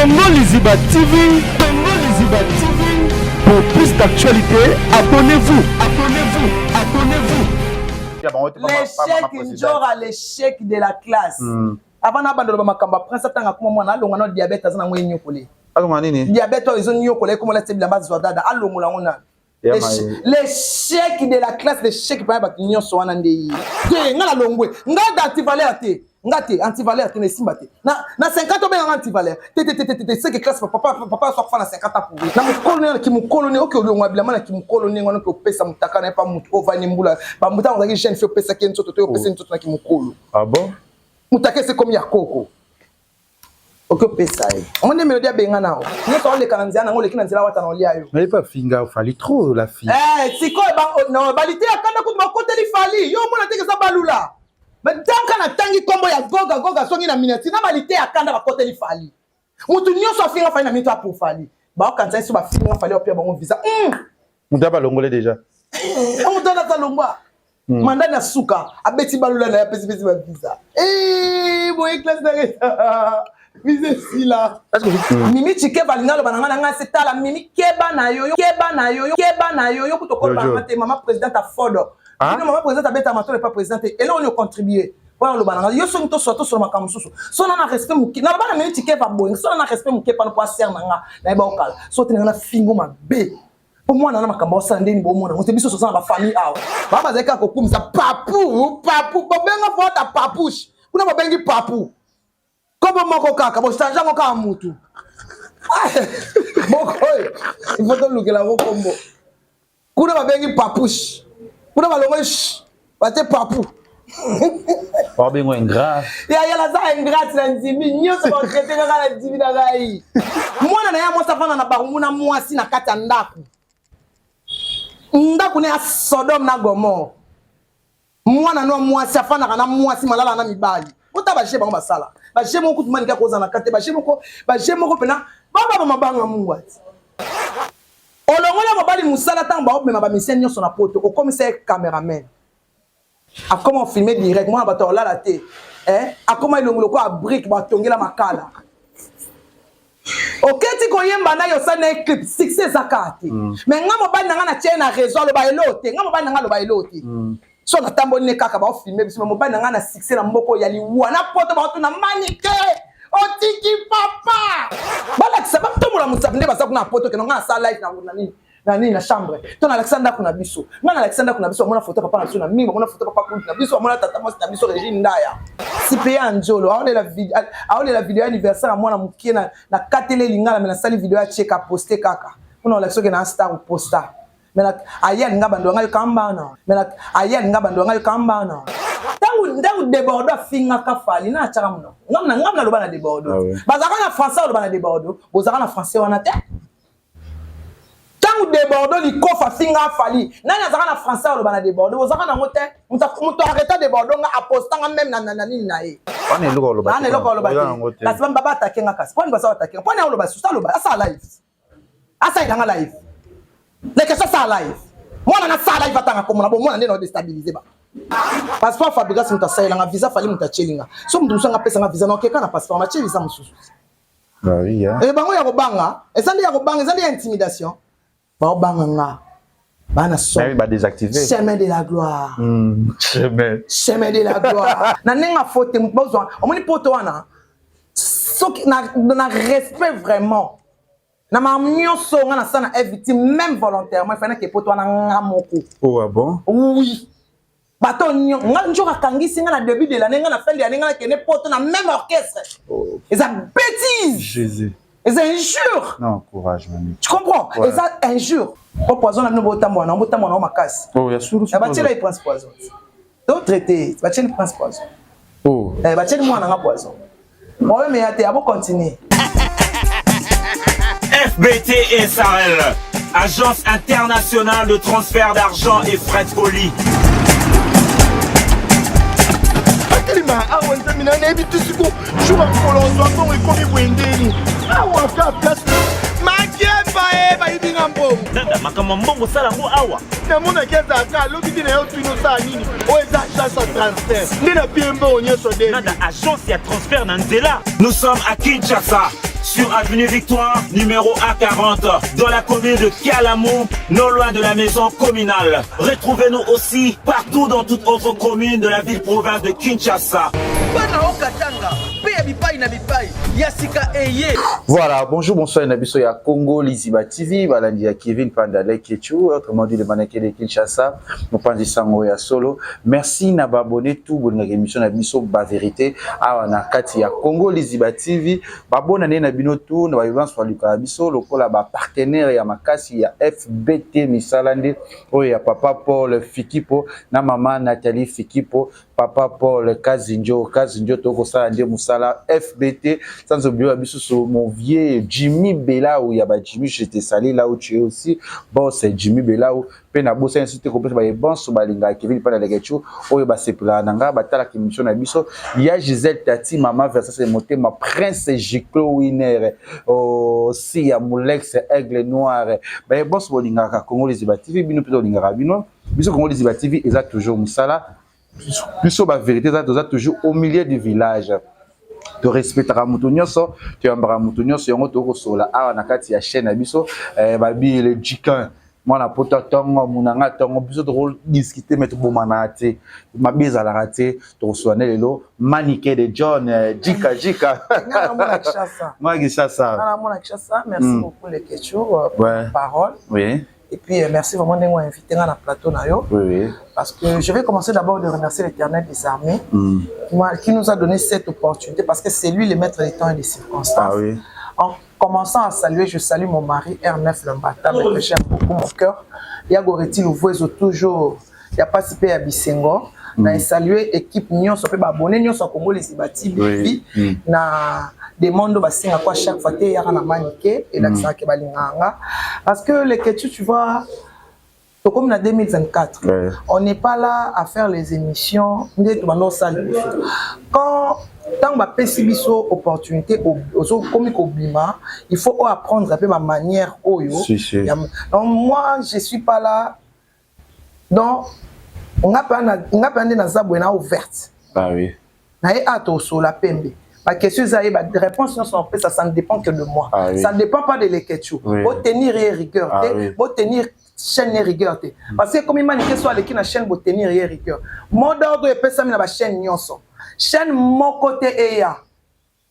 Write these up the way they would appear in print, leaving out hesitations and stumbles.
Congo Liziba TV, Congo Liziba TV. Pour plus d'actualités, abonnez-vous, abonnez-vous, abonnez-vous. L'échec Njora, l'échec de la classe. Avant na bando makambo prince atanga kuma mwana alonga no diabète aza nango enyokole. Alonga nini? Diabète oyo ezonyokola ekomona te bilamba zwa dada alongola ngo nani. L'échec de la classe, l'échec pa bato nyonso wana nde ye. Te nga nalongwe nga da antivaleur te nga te antivaleur te na esimba te na 50 obenganga antivaleur te te te te te seke classe papa papa so akufa na 50 ans pour na mokolo ne na kimokolo ne oke olongwa bilamba na kimokolo ndenge wana oke opesa motaka na ye pa motu ovandi mbula bamuta ozalaki jeune fille opesaki ye nzoto to opesi nzoto na kimokolo. Ah bon? Motaka ese komi ya koko oke opesa ye omoni nde melodi abenga nao nyonso aoleka na nzela nango oleki na nzela wata na olia yo. Mais pas finga Fally trop la fille. Eh, sikoyo no balite ya kanda kutu bakoteli Fally yo omona teke eza balula tanka natangi nkombo ya goga goga songi na miniature na balite ya kanda bakoteli Fally mutu nyonso afinga Fally na minute apo Fally baokanisa ye so bafinga Fally opia bango visa. Mutu abalongole déjà. Mutu wana aza longwa mandani ya suka abeti balula na ye apesipesi bavisa boye classe na visa esila. Mimi Chikeva alingi aloba na ngai na ngai se tala Mimi keba na yo keba na yo keba na yo yo kutu okoloba te mama présidente afodo bino mama présidente abeta matolo epa présidente eloko nini ocontribue mpona oloba na ngai yo soki tosola tosola makambo mosusu so na na respect moke naloba na Mimi Chikeva boye so na na respect moke pano po asere na nga nayeba okala so te na ngai na fingo mabe po mwana na makambo osala ndeni bomona ngo te biso toza na bafamille awa baa bazali kaka kokumisa papu papu bobenga fota papouche kuna babengi papu kombo moko kaka bochange yango kaka mutu moko oyo ifo tolukela yango kombo kuna babengi papouche kuna balongoli bate papu. Babengo ingrat. Ya ya naza ingrate na ndimi nyonso batraite kaka na ndimi na ngai. Mwana na ye mwasi afanda na barungu na mwasi na kati ya ndako. Ndako ne ya Sodome na Gomorre. Mwana no mwasi afandaka na mwasi malala na mibali. Ota baje bango basala. Baje moko kutu manika koza na kati baje moko baje moko pena baba ba mabanga Mungu ati. Olongola mobali musala ntango baomema bamisien nyonso na poto okomisa ye cameraman. Akoma filmer direct mwana bato olala te. Eh akoma elongi lokola brique batongela makala. Oketi koyemba na yo osali na ye clip succès eza kaka te. Mais nga mobali na nga na tie na réseau aloba elo te nga mobali na nga aloba elo te. So natamboli ne kaka baofilme biso mais mobali na nga na succès na mboko ya liwa na poto baotuna manike otiki papa balakisa batombola mosapi nde baza kuna na poto keno nga nasala live na nini na nini na chambre to nalakisa ndako na biso nga nalakisa ndako na biso bamona foto papa na biso na mingi bamona foto papa kulutu na biso bamona tata mwasi na biso Regine Ndaya Cyprien Anjolo aolela video ya anniversaire ya mwana mokie na katele lingala me nasali video ya cheka poste kaka mpona olakisa oke na star posta me aye alinga bando ngai kambana me aye alinga bando ngai kambana ntango Debordo afingaka Fally na atiaka monoko ngam naloba na Debordo bazalaka na français oloba na Debordo bozalaka na français wana te. Ntango Debordo likofa afinga Fally nani azalaka na français oloba na Debordo bozalaka nango te moto arrêta Debordo nga apostanga meme na nini na ye wana eloko oloba wana eloko oloba te kasi bamba atake nga kasi poni baza atake nga poni oloba susu aloba asala live asalelanga live lekesa asala live mwana nasala live atanga komona bomona nde na odestabilize ba passeport Fabrigas moto asalelanga visa Fally moto atielinga so moto mosusu anga apesanga visa na okeka na passeport natie visa mosusu. E bango ya kobanga eza nde ya kobanga eza nde ya intimidation baobanga nga bana so chemin de la gloire. Chemin de la gloire na ndenge afote moto bozwa omoni poto wana soki na respect vraiment na makambo nyonso nga nasala na FVT même volontairement efai nake poto wana nga moko. Oh, ah bon? Oui, bato nga nzoka akangisi nga na début de l'année nga na fin de l'année nga nakende poto na même orchestre. Eza bêtise. Jésus. Eza injure. Non, courage mami. Tu comprends? Ouais. Eza injure po poison na bino botambola na botambola nango makasi. Oh, ya suru. Batiela ye prince poison to traité batieli prince poison. Oh. Eh, batieli mwana nga poison problème eya te abo continuer. FBT SARL, Agence internationale de transfert d'argent et frais de colis. Atelema awa nzambe na nayebi te siko jour ya mokolo ozwa mbongo ekomi boye ndeni awa ka place makiemba e bayibi nga mbongo. Nada, makambo ya mbongo osala yango awa. Namonaki azalaka alobi te na yo tuni osala nini oyo eza agence ya transfert nde na pie mbongo nyonso de. Nada, agence ya transfert na nzela. Nous sommes à Kinshasa. sur Avenue Victoire, numéro A40, dans la commune de Kalamu, non loin de la maison communale. Retrouvez-nous aussi partout dans toute autre commune de la ville-province de Kinshasa. Bana okatanga mpe ya bipai na bipai ya sika eye. Voilà, bonjour, bonsoir, na biso ya Congo Liziba TV, balandi ya Kevin Pandale Kechu, autrement dit le maneke de Kinshasa, mopanzi sango ya solo. Merci na ba abonné tout bolingaka émission na biso ba vérité awa na kati ya Congo Liziba TV. Ba bonne année na bino tout, na ba vivances balukaka biso lokola ba partenaire ya makasi ya FBT misala nde oyo ya papa Paul Fikipo na mama Nathalie Fikipo. Papa Paul Kazinjo, Kazinjo tokosala nde mosala FBT, sans oublier biso mon vieux Jimmy Belaou ya ba Jimmy, je te salue là où tu es aussi, boss Jimmy Belaou, pe na bosa ainsi te kopesa ba bonso balinga Kevin Panda Lekechu oyo basepela na nga batalaka émission na biso ya Gisèle Tati, mama Versace Motema, Prince Giclo Winner, aussi ya Molex Aigle Noir, ba bonso bolingaka Congo Liziba TV, bino pe bolingaka bino biso Congo Liziba TV eza toujours mosala biso ba vérité eza toza toujours au milieu du village, torespectaka moto nyonso, toyambaka moto nyonso, yango tokosola awa na kati ya chaîne na biso. Babi le jikin mwana poto ntongo munanga ntongo biso tokodiscute me tobomana te, mabe ezalaka te. Tokosola nde lelo Manike de John, jika jika. Mwana Kinshasa. Merci beaucoup Leketchou pour parole. Et puis, merci vraiment de m'avoir invité dans le plateau. Nayo, Parce que je vais commencer d'abord de remercier l'Éternel des armées qui nous a donné cette opportunité parce que c'est lui le maître des temps et des circonstances. En commençant à saluer, je salue mon mari R9 Lombata, que j'aime beaucoup, mon cœur. Yagoreti Louvoiso toujours, il n'y a pas si peu à Bisengo. Na saluer équipe nyonso pe ba abonné nyonso Congo Liziba TV na demande basenga quoi chaque fois te yaka na Manike elakisaka ke balinganga parce que les questions, tu vois, comme en 2024, on n'est pas là à faire les émissions nde tobanda osala liboso. Quand ntango bapesi biso opportunité, ozokomi kobima, il faut apprendre mpe bamanière oyo. Si, si. Donc moi, je suis pas là. Donc nga mpe nde naza boye na ouverte. Na ye a tosola pembe, baquestion eza ye, baréponse nyonso napesa, ça ne dépend que de moi. Ça ne dépend pas de Leketchou. Botenir ye rigueur te, botenir chaîne ye rigueur te, parce que komi Manike so aleki na chaîne, botenir ye rigueur. Mot d'ordre epesami na bachaîne nyonso, chaîne moko te eya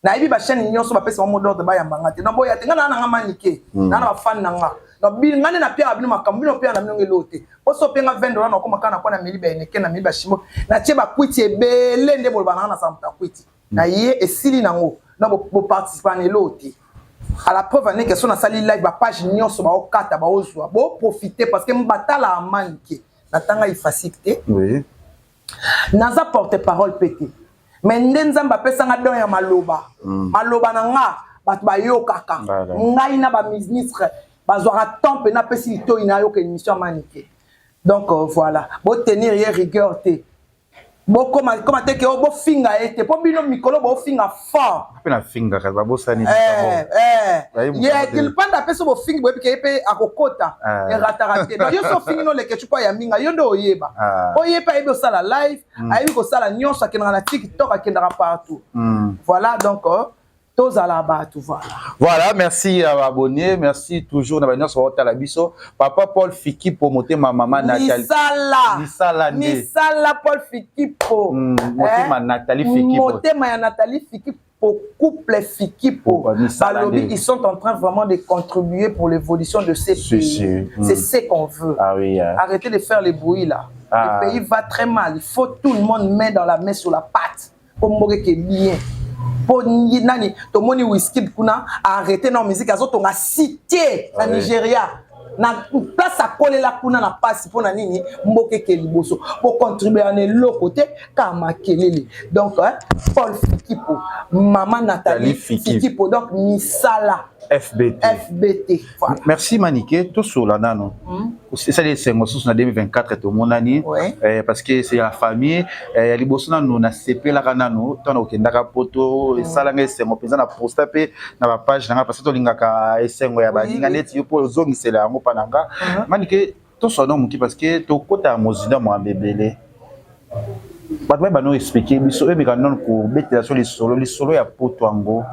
nayebi bachaîne nyonso bapesa mot d'ordre bayambanga te. Donc boya te, nga naa nanga Manike, naa na bafani na nga. Donc nga nde napiaka bino makambo, bino opiaka na bino ngelo te. Poso openga 20 $ nakoma kaka na kwa na meli baeneke na meli bashimo natie bakwiti ebele nde boloba nanga nasala moto akwiti na ye esili nango na boparticipe na elo te. À la preuve aneke so nasali live, bapage nyonso baokata baozwa boprofite parce que batalaka Manike. Natanga ifasike te. Naza porte parole mpe te, mais nde Nzambe apesanga don ya maloba. Maloba na nga bato bayokaka. Ngai na baministre bazwaka temps mpe napesi litoi nayoka émission ya Manike. Donc voilà, botenir ye rigueur te, bokoma koma te ke bofinga ye te, mpo bino mikolo bofinga fort. Mpe nafingaka babosani. Ye lipanda apesi bofingi, boyebi ke ye mpe akokota erataka te. Donc yo so ofingi no Leketchou mpo ayambi nga, yo nde oyeba po ye mpe ayebi osala live, ayebi kosala nyonso, akendaka na TikTok, akendaka partout. Voilà, donc tozala bato, voilà. Voilà, merci à abonné, merci toujours na banyonso baotala biso. Papa Paul Fikipo, motema mama Nathalie. Misala. Misala nde. Misala Paul Fikipo. Motema Nathalie Fikipo. Motema ya Nathalie Fikipo, couple Fikipo. Oh, misala balobi nde. Ils sont en train vraiment de contribuer pour l'évolution de ces Si, pays. si. C'est ce qu'on veut. Arrêtez de faire les bruits là. Le pays va très mal, il faut tout le monde met dans la main sur la patte po mboka eke bien. Po nani tomoni Wizkid kuna arrêté na musique, azotonga cité na Nigeria na place akolela kuna na pasi. Mpo na nini? Mboka eke liboso, bocontribue na eloko te, kaka makelele. Donc hein, Paul Fikipo, mama Nathalie Nathalie Fikipo. Fikipo, donc misala. FBT. FBT, voilà. Merci Manike, tosola nano. Esali esengo susu na 2024 tomonani. Parce que c'est la famille. Ya liboso nano nasepelaka nano ntango okendaka poto, esalanga esengo mpenza na posta mpe na bapage na nga parce que tolingaka esengo ya baninga neti yo mpo ozongisela yango mpa na nga. Manike, tosola nano moki parce que tokota ya mozinda mwambe ebele, bato baye bano expliquer biso, oyebika nano kobetela so lisolo ya poto yango.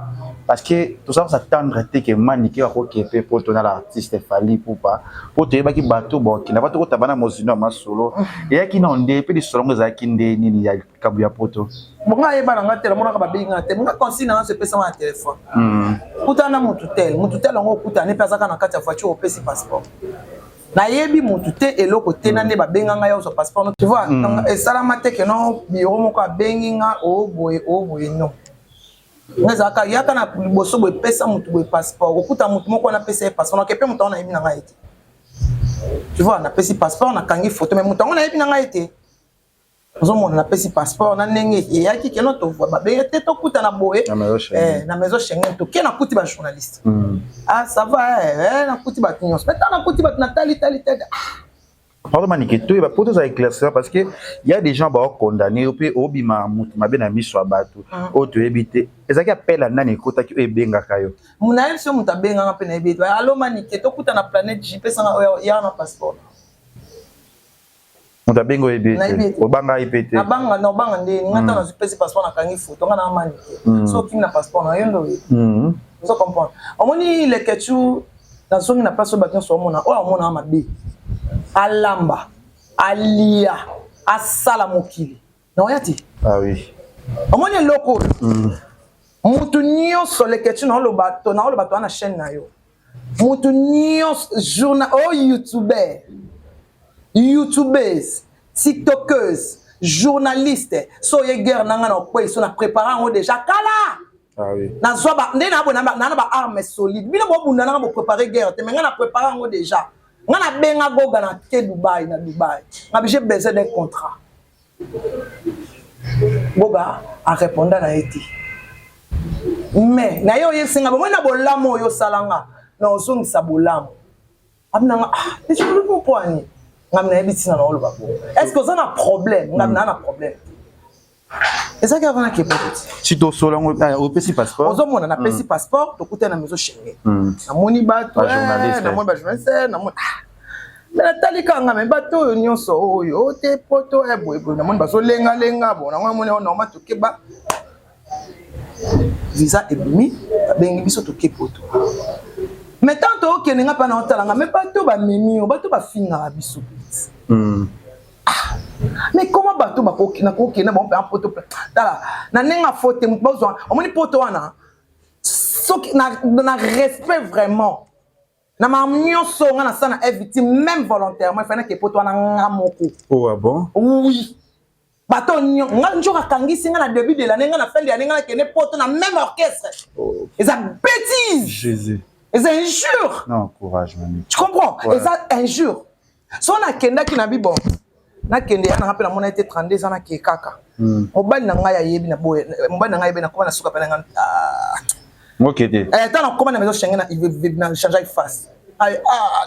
Parce que toza s'attendre te que Manike akoki mpe po tona l'artiste Fally Ipupa, po toyebaki bato bokenda bato kotaba na mozindo ya masolo eyaki na nde mpe lisolo yango ezalaki nde nini ya likambo ya poto. Bongo ayeba na nga te, namonaka babengi nga te. Nga consigne na nga so epesama na telefone. Kutana na motu tel, motu tel yango okutana mpe azaka na kati ya voiture, opesi passeport. Nayebi motu te, eloko te na nde babenga ngai ozwa passeport, tu vois. Donc esalama te ke no bureau moko abengi nga o boye o boye, non. Nga ezalaka yaka na liboso boye, pesa motu boye passeport, okuta motu moko wana, apesa ye passeport. Nake mpe moto yango nayebi na ngai te, tu vois. Napesi passeport, nakangi photo, mais moto yango nayebi na ngai te. Ozomona, napesi passeport na ndenge eyaki keno babenge te, tokutana boye na maison Schengen. Toke, nakuti bajournaliste. Ah, ça va, nakuti bato nyonso. Mais ntango nakuti bato, natali tali tali, ah. Pardon Manike, toyeba po tozala éclaircissement, parce que y a des gens baocondamner yo mpe obima motu mabe na miso ya bato oyo toyebi te. Ezalaki appel ya nani ekotaki oyo ebengaka yo? Nayebi so moto abenganga mpe nayebi ete: "Allo Manike, tokutana Planète J, pesanga oyo ya na passeport." Moto abengi oyebi Nayebi ete te. Obanga ye mpe te? Nabanga, na obanga ndeni? Nga ntango nazwi pesi passeport, nakangi photo, nga na Manike. So okimi na passeport na yo nde oyebi. Ozo comprendre? Omoni Leketu, nazongi na place oyo bato nyonso omona, oyo amonaka mabe, alamba, alia, asala mokili na oya te. Ah oui. Omoni eloko oyo, mutu nyonso, Leketu, naoloba to naoloba to na chaîne na yo, mutu nyonso, journa oyo, youtuber, youtubeuse, tiktokeuse, journaliste, so oye guerre na nga na okwei, so na prépare yango déjà kala. Ah oui. Nazwa ba nde na boye na na baarme solide. Bino bobunda nanga, boprépare guerre te, mais nga na prépare yango déjà. Nga nabenga Goga na ke Dubai, na Dubai nga bi: "J'ai besoin d'un contrat." Goga areponda na ye te, mais na ye oyebisinga bomoi na bolamu oyo osalanga na ozongisa bolamu. Abi nanga: "Ah, olobi mpo ani?" Ngami nayebi ntina na oloba bo. Est ce que oza na problème? Ngami naa na problème te. Ezalaki avant nakepa te. Si tosola yango, opesi passeport. Ozomona, napesi passeport, tokutani na maison Schengen, namoni bato, namoni bajournaliste, namoni, mais natali kanga, mais bato oyo nyonso oyo o te poto boyeboye, namoni bazolengalenga. Bon, nango namoni yango normal. Tokeba, visa ebimi, babengi biso, toke poto. Mais tant tookende, nga mpa na otalanga, mais bato bamemi yo, bato bafingaka biso peti. Mais comment bato nakokende bango mpe poto? Tala na ndenge afo te, moto bazwa, omoni poto wana, soki na respect vraiment na makambo nyonso nga nasala na victime, même volontairement efai nake poto wana nga moko. Oh, ah bon? Oui, bato nga nzoka akangisi nga na début de l'année, nga na fin de l'année nga nakende poto na même orchestre. Eza bêtise. Jésus. Eza injure. Non, courage mami. Tu comprends? Ouais. Eza injure. So nakendaki na bi, bon, nakende ya nanga mpe namona ete 32 eza, nake kaka. Mobali na ngai ayebi na boye, mobali na ngai ayebi nakoma na suka mpe na ngai. Ok te. Ntango nakoma na maison Schengen, na change face,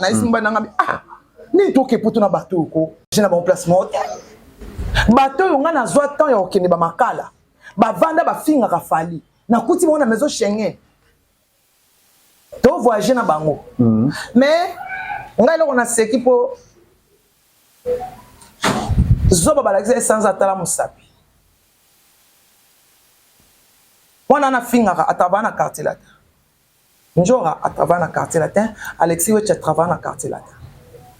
nayesi mobali na ngai: "Ah, nini, toke poto na bato oyo ko na bango place moko te." Bato oyo ngai nazwa temps ya kokende bamakala, bavanda, bafingaka Fally, nakuti bango na maison Schengen, tovoyage na bango. Mais ngai eloko naseki mpo zoba balakisa ye sanza, atala mosapi wana nafingaka. Atravaille na Quartier Latin, Njora atravaille na Quartier Latin, Alexis Wechi atravaille na Quartier Latin.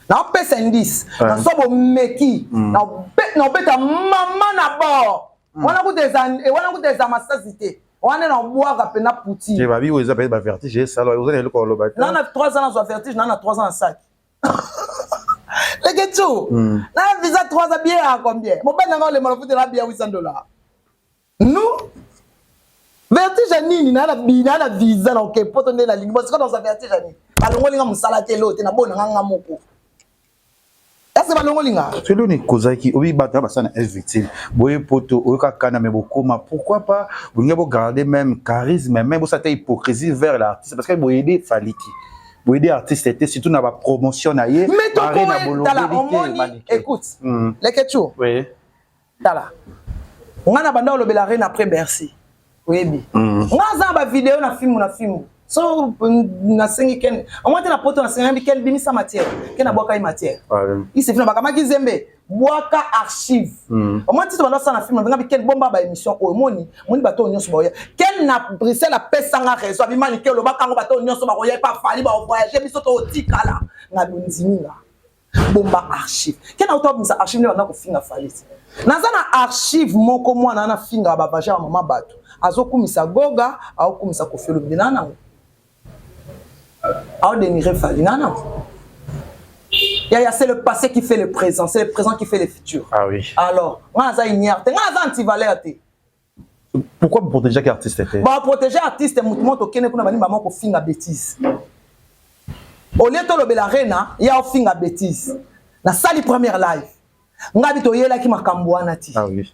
Naopesa indice, nazwa bomeki, naobeta mama na bord wana kuta, wana kuta eza masasi te, wana na obwaka mpena poutine. Babi oyo eza peut-être bavertige esala, oza na eloko oloba te. Na na 3 ans nazwa vertige, na na 3 ans na saki leke tu na visa 3 ans, billet ya combien? Mobali nanga olema lofutela billet 800 $. Nous, vertige ya nini? Naa na visa na oke poto nde nalingi. Bo sikoyo nazwa vertige ya nini? Balongoli nga mosala te, elo te, nabona nga nga moko ese balongoli nga. Selo ni kozaki obi bato basala na victime boye poto oyoka kana, mais bokoma, pourquoi pas bolingi bogarder même charisme, même bosala te hypocrisie vers l'artiste, parce que boyede Fally te, boyede artiste te, surtout na bapromotion na ye. Mais tala, omoni, écoute, Leketu. Oui. Tala, nga na banda olobela Reine après Bercy, oyebi nga aza na bavideo na filmu na filmu. So nasengi ken omoi te na poto, nasengi ken bimisa matière, ken abwaka ye matière. Isifi na bakamaki zembe. Bwaka archive. Omoni tito banda osala na film nga bi Ken, bomba ba émission oyo. Omoni, omoni bato oyo nyonso baoya. Ken na Bruxelles apesanga raison, abimani ke olobaka yango, bato oyo nyonso bakoya epa Fally, baovoyage, biso totikala. Nga bondimi nga. Bomba archive. Ken auta obimisa archive nde banda kofinga Fally te. Naza na archive moko, mwana wana afingaka bavagin ya mama bato. Azokumisa Goga, aokumisa Koffi Olomide na nango. Aodénigrer Fally na nango. Yaya, c'est le passé qui fait le présent, c'est le présent qui fait le futur. Ah oui. Alors, nga naza ignare te, nga naza antivaleur te. Pourquoi protéger artiste te? Baprotéger artiste, motu moko tokende kuna, baningi bama kofinga bêtise. Au lieu tolobela Rena, ya ofinga bêtise. Nasali première live. Nga bi toyelaki makambo wana ti. Ah oui.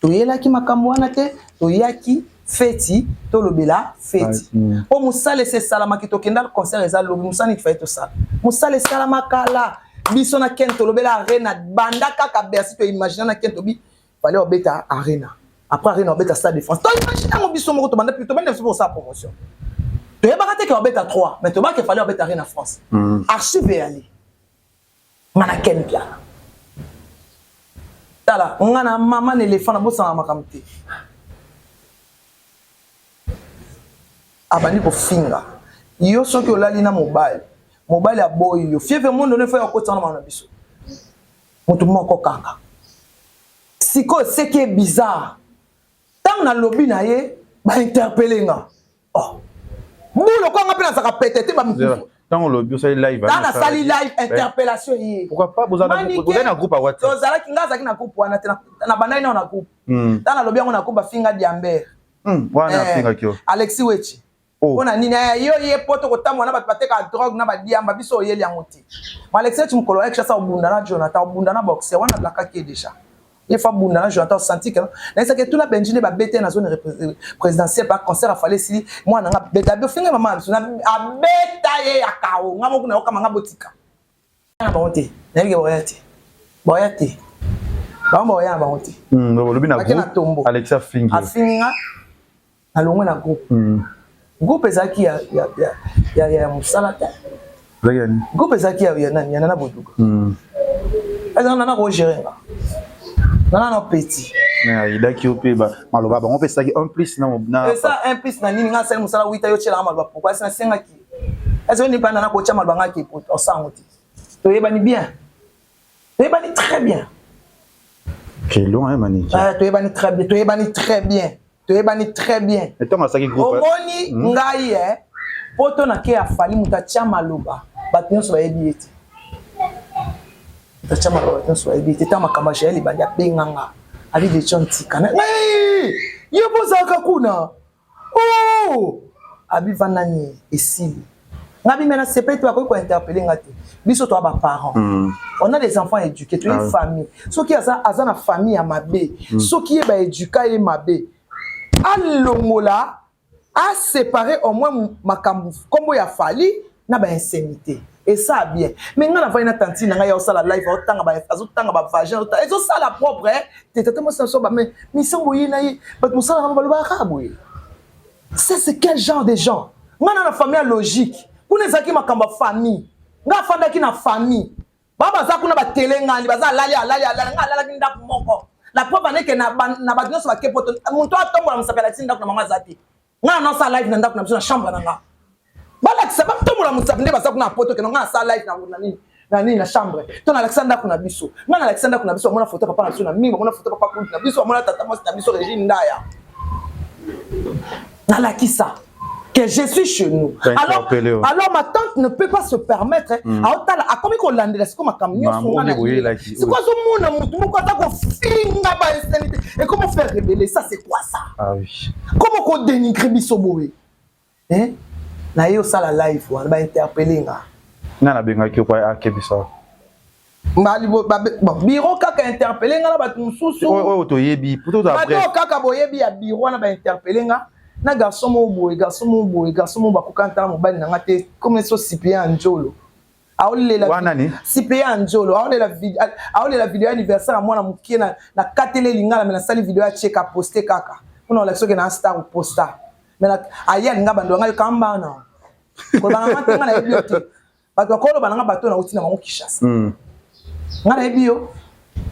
Toyelaki makambo wana te, toyaki feti, tolobela feti. Mpo mosala esi esalamaki, tokenda concert eza lobi, mosala nini faye tosala? Mosala esalama kala. Biso na Ken tolobela Arena banda kaka Bercy, toimagina na Ken, tobi fallait obeta Arena, après Arena obeta Stade de France. Toimagine yango biso moko, tobanda, tobanda biso kosala promotion. Toyebaka te ke obeta 3, mais tobaka fallait obeta Arena France. Archive eyali nga na Ken Piana. Tala, nga na mama na éléphant, nabosana makambo te. Abandi kofinga yo. Soki olali na mobali, mobali aboyi yo, fievre mondo no efo ya kokotisa na mama na biso moto moko kaka. Sikoyo, ce qui est bizarre, ntango nalobi na ye, bainterpeller nga. Oh, bulo kwanga mpe nazalaka pete te. Bamikufu. Ntango olobi, osali live. Ntango nasali live, interpellation ye. Pourquoi pas bozali na groupe ya WhatsApp? Tozalaki, nga azalaki na groupe wana te, na bandaki nao na groupe. Ntango nalobi yango na groupe, bafinga Diamber. Wana afingaki yo? Alexis Wechi. Mpona nini yo ye po tokotambola na bato batekaka drogue na badiamba, biso oyeli yango te. Ma Alexis Wechi, mokolo ya Kinshasa, obunda na Jonathan, obunda na boxer wana, alakaki ye déjà, ye fa bunda na Jonathan. Osanti ke nayesaki etuna Benji nde babete na zone présidentielle par concert afale esili. Mwana nga beta, ofinga mama na biso, abeta ye ya kao. Nga moko nayokama nga botika na bango te, nayebi ke baoya te, baoya te, bango baoya na bango te. Olobi na na tombo. Alexis afingi. Afingi nga, nalongwe na groupe. Groupe ezalaki ya mosala te, groupe ezalaki ya nani, ya Nana Boduga. Ezalaka Nana kogérer nga, Nana na petit. Ayidaki yo mpe maloba bango mpe esalaki un plus na esa un plus na nini? Nga asali mosala wita, yo tielanga maloba pourquoi? Asi nasengaki ese nini mpa Nana kotya maloba? Nga ke osango te, toyebani bien, toyebani très bien. Kelon, hein, Maniki. Toyebani très bien, toyebani très bien, toyebani très bien. Ntango asalaki groupe. Omoni ngai e po to nake ya Fally, moto atya maloba, bato nyonso bayebi ye te. Moto atya maloba, bato nyonso bayebi ye te. Ntango makambo ya Jael ebandi, abenganga abi de John tika ye mpo ozalaka kuna. Oh, abi vanda nie, esili. Nga bime na sepeli te, bakoki kointerpeller nga te. Biso toa baparent, on a des enfants éduqués, toye famille. Soki aza, aza na famille ya mabe, soki ye baéduka ye mabe, alongola, aséparer au moins makambo nkombo ya Fally na bainsémité, esa bien. Mais nga navandi na tantine na ngai ya osala live, aotanga, azotanga bavagin, ezosala propre te. Tata mwasi na biso bame mission boye na ye, bato mosala na balobaka boye. Ça, c'est quel genre de gens? Nga na famille ya logique, kuna ezalaki makambo ya famille. Nga afandaki na famille, ba baza kuna, batelengani, baza alali, alali, alali. Nga alalaki ndako moko. La preuve aneke na bato nyonso bake poto, moto atombola mosapi alakisi ndako na bango aza te. Nga na nasala live na ndako na biso, na chambre na nga, balakisa, batombola mosapi nde baza kuna na poto. Keno nga nasala live na nini, na nini, na chambre to nalakisa ndako na biso. Nga nalakisa ndako na biso, bamona foto papa na biso na mingi, bamona foto papa kulutu na biso, bamona tata mwasi na biso Régine Ndaya. Nalakisa que je suis chez nous. Alors ma tante ne peut pas se permettre. Aotala, akomi kolandela sikoyo makambo nyonso nga na sikoyo, azomona motu moko aza kofinga bainsanité et comment faire rebeller. Ça, c'est quoi ça? Ah oui. Comment kodénigrer biso boye, hein? Na ye osala live wana, bainterpeller nga. Nga nabengaki yo po akebisa. Bureau kaka interpeller nga na bato mosusu. Oyo toyebi. Bato kaka boyebi ya bureau wana, bainterpeller nga na garçon moko boye, garçon moko boye, garçon moko bakoka ntala mobali na nga te, comme so Cyprien ya Njolo aolela. Cyprien ya Njolo aolela video ya anniversaire ya mwana mokie na katele lingala, me nasali video ya cheka, poste kaka mpona olakisa soki na star oposta. Me aye alinga bando ya ngai kambana koloba na nga te. Nga nayebi yo te. Bato bakoloba na nga, bato nauti na bango Kinshasa, nga nayebi yo.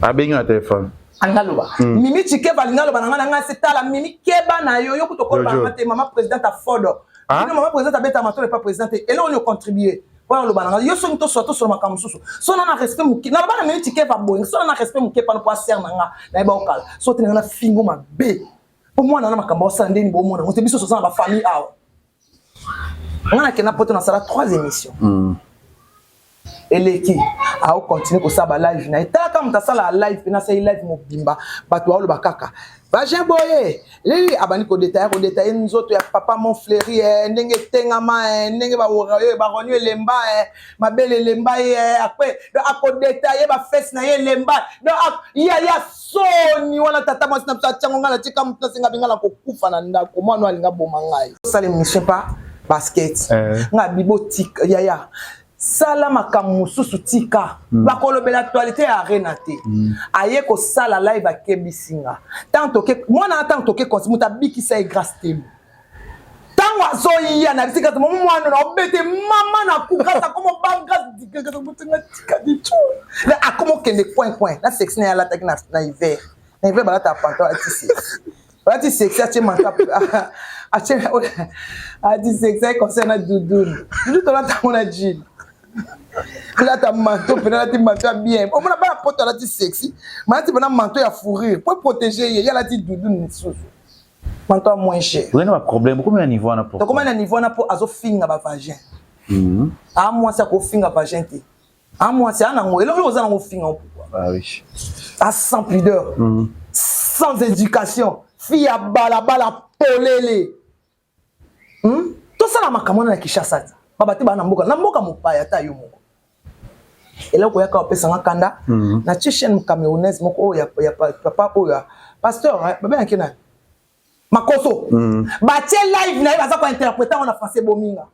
Abengi na telefone. Alingi aloba. Mimi Tshikeva alingi aloba na ngai, na ngai se tala Mimi keba na yo, yo kutu okoloba na ngai te, mama présidente afodo. Ah? Bino mama présidente abeta matolo epa présidente, eloko nini ocontribue? Wana oloba na ngai, yo soki toswa tosolo makambo mosusu. So na na respect moke, naloba na Mimi Tshikeva boye, so na na respect moke pano po asere na ngai, nayeba okala. So te na ngai na fingo mabe. Po mwana na makambo osala ndeni bomona ngo te, biso toza na ba famille awa. Nga nakenda poto, nasala 3 émissions. Eleki aocontinue kosala balive na ye. Talaka moto asala live mpe nasali live mobimba, bato baoloba kaka vagin boye. Leli abandi kodetaye, kodetaye nzoto ya papa Montfleuri, eh, ndenge etengama, eh, ndenge baroni elemba, eh, mabele elemba ye, eh, akpe donc akodetaye bafese na ye elemba. Donc ya ya soni wana, tata mwasi na biso atiango ngai natika motu nasenga binga na kokufa na ndako. Mwana oyo alinga boma ngai, osala émission pa basket. Ngai bibo tika yaya, sala makambo mosusu, tika. Bakolobela actualité ya arena te. Aye kosala live, akebisi nga ntango toke mwana, ntango toke konsi moto abikisa ye Grâce Temo. Ntango azoya na bisika momo mwana na obete mama na ku Grâce akoma ba Grâce tika ditu akoma okende coin coin na sexy na ye alataki na hiver. Na hiver balata pantalon, alati sexy, alati sexy, atie manta, atie, alati sexy, aye concert na dudulu dudu, tolata yango na jean, alata manteau mpena, alati manteau ya bien. Omona bana poto alati sexy, malati mpena manteau ya fourrure po protéger ye. Ye alati dudu lisusu, manteau ya moins cher. Oza na baproblème, okomi na niveau wana pourquoi? Tokóma na niveau wana mpo azofinga bavagin. Aa mwasi akofinga vagin te. Aa mwasi aa nango eloko oza nango ofinga ngo pourquoi? Ah oui. A sans pudeur, sans éducation, fille ya balabala polele. Tosala makambo wana na Kinshasa te, baba te, baa na mboka, na mboka mopaya. Ata yo moko eloko oyaka opesanga kanda. Natie chaîne camerounaise moko oyo ya papa oyo ya pasteur babengaki nani, Makoso. Batie live na ye, baza kointerprete yango na français. Bominga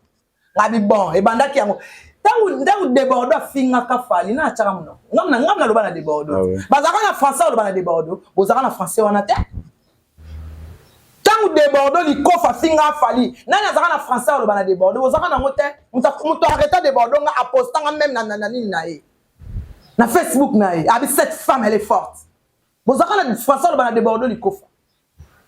ngabi bon ebandaki yango ntango ntango Debordo afingaka Fally na atiaka monoko. Ngam naloba na Debordo. Bazalaka na français, aloba na Debordo, bozalaka na français wana te. Ntango Debordo likofa afinga Fally, nani azalaka na français aloba na Debordo? Bozalaka nango te. Moto arrêta Debordo, nga apostanga même na nini na ye, na Facebook na ye, abi cette femme, elle est forte. Bozalaka na français aloba na Debordo likofa?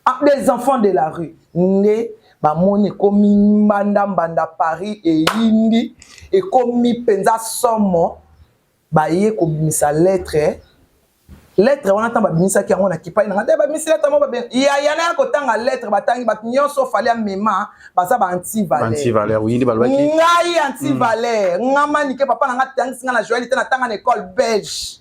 Ah, des enfants de la rue nde bamoni ekomi mbanda mbanda. Paris eyindi, ekomi mpenza somo. Baye kobimisa lettre. Lettre wana, ntango babimisaki yango na kipai na nga te, babimisi lettre moko yaya na ya kotanga lettre. Batangi bato nyonso Fally amema baza ba antivaleur. Antivaleur, oui, balobaki. Ngai antivaleur? Nga Manike, papa na nga tangisi nga na Joel te, natanga na école belge.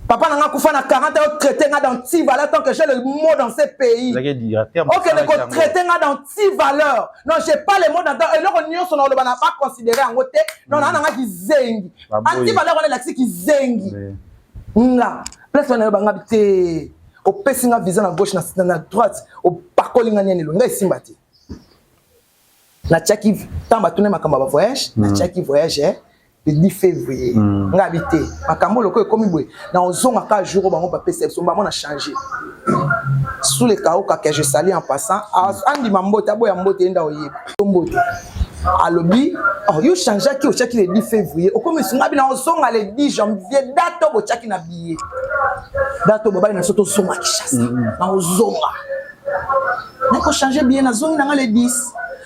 Papa na nga kufa na 40 ans, traité nga d'antivaleur tant que j'ai le mot dans ce pays. Ezalaki directeur. Okende kotraite nga d'antivaleur? Non, j'ai pas le mot dans eloko nyonso na oloba na baconsidere yango te. Non, naa nanga kizengi. Antivaleur wana elakisi kizengi. Nga place wana nayobanga te. Opesi nga visa na gauche, na droite, opakoli nga niani, elongi nga esimba te. Natiaki ntango batuni makambo ya bavoyage, natiaki voyage le 10 février. Nga abi te, makambo loko ekomi boye, na ozonga ka jour oyo bango bapesa biso bango na changer sous le kaoka que je salue en passant. Andima mbote, aboya mbote, ye nda oyeba mbote. Alobi oh, yo changeaki, otiaki le 10 février, okomi sunga bina ozonga le 10 janvier, date oyo botiaki na billet, date oyo bobali na biso tozonga Kinshasa. Na ozonga, nakochange billet, nazongi nanga le 10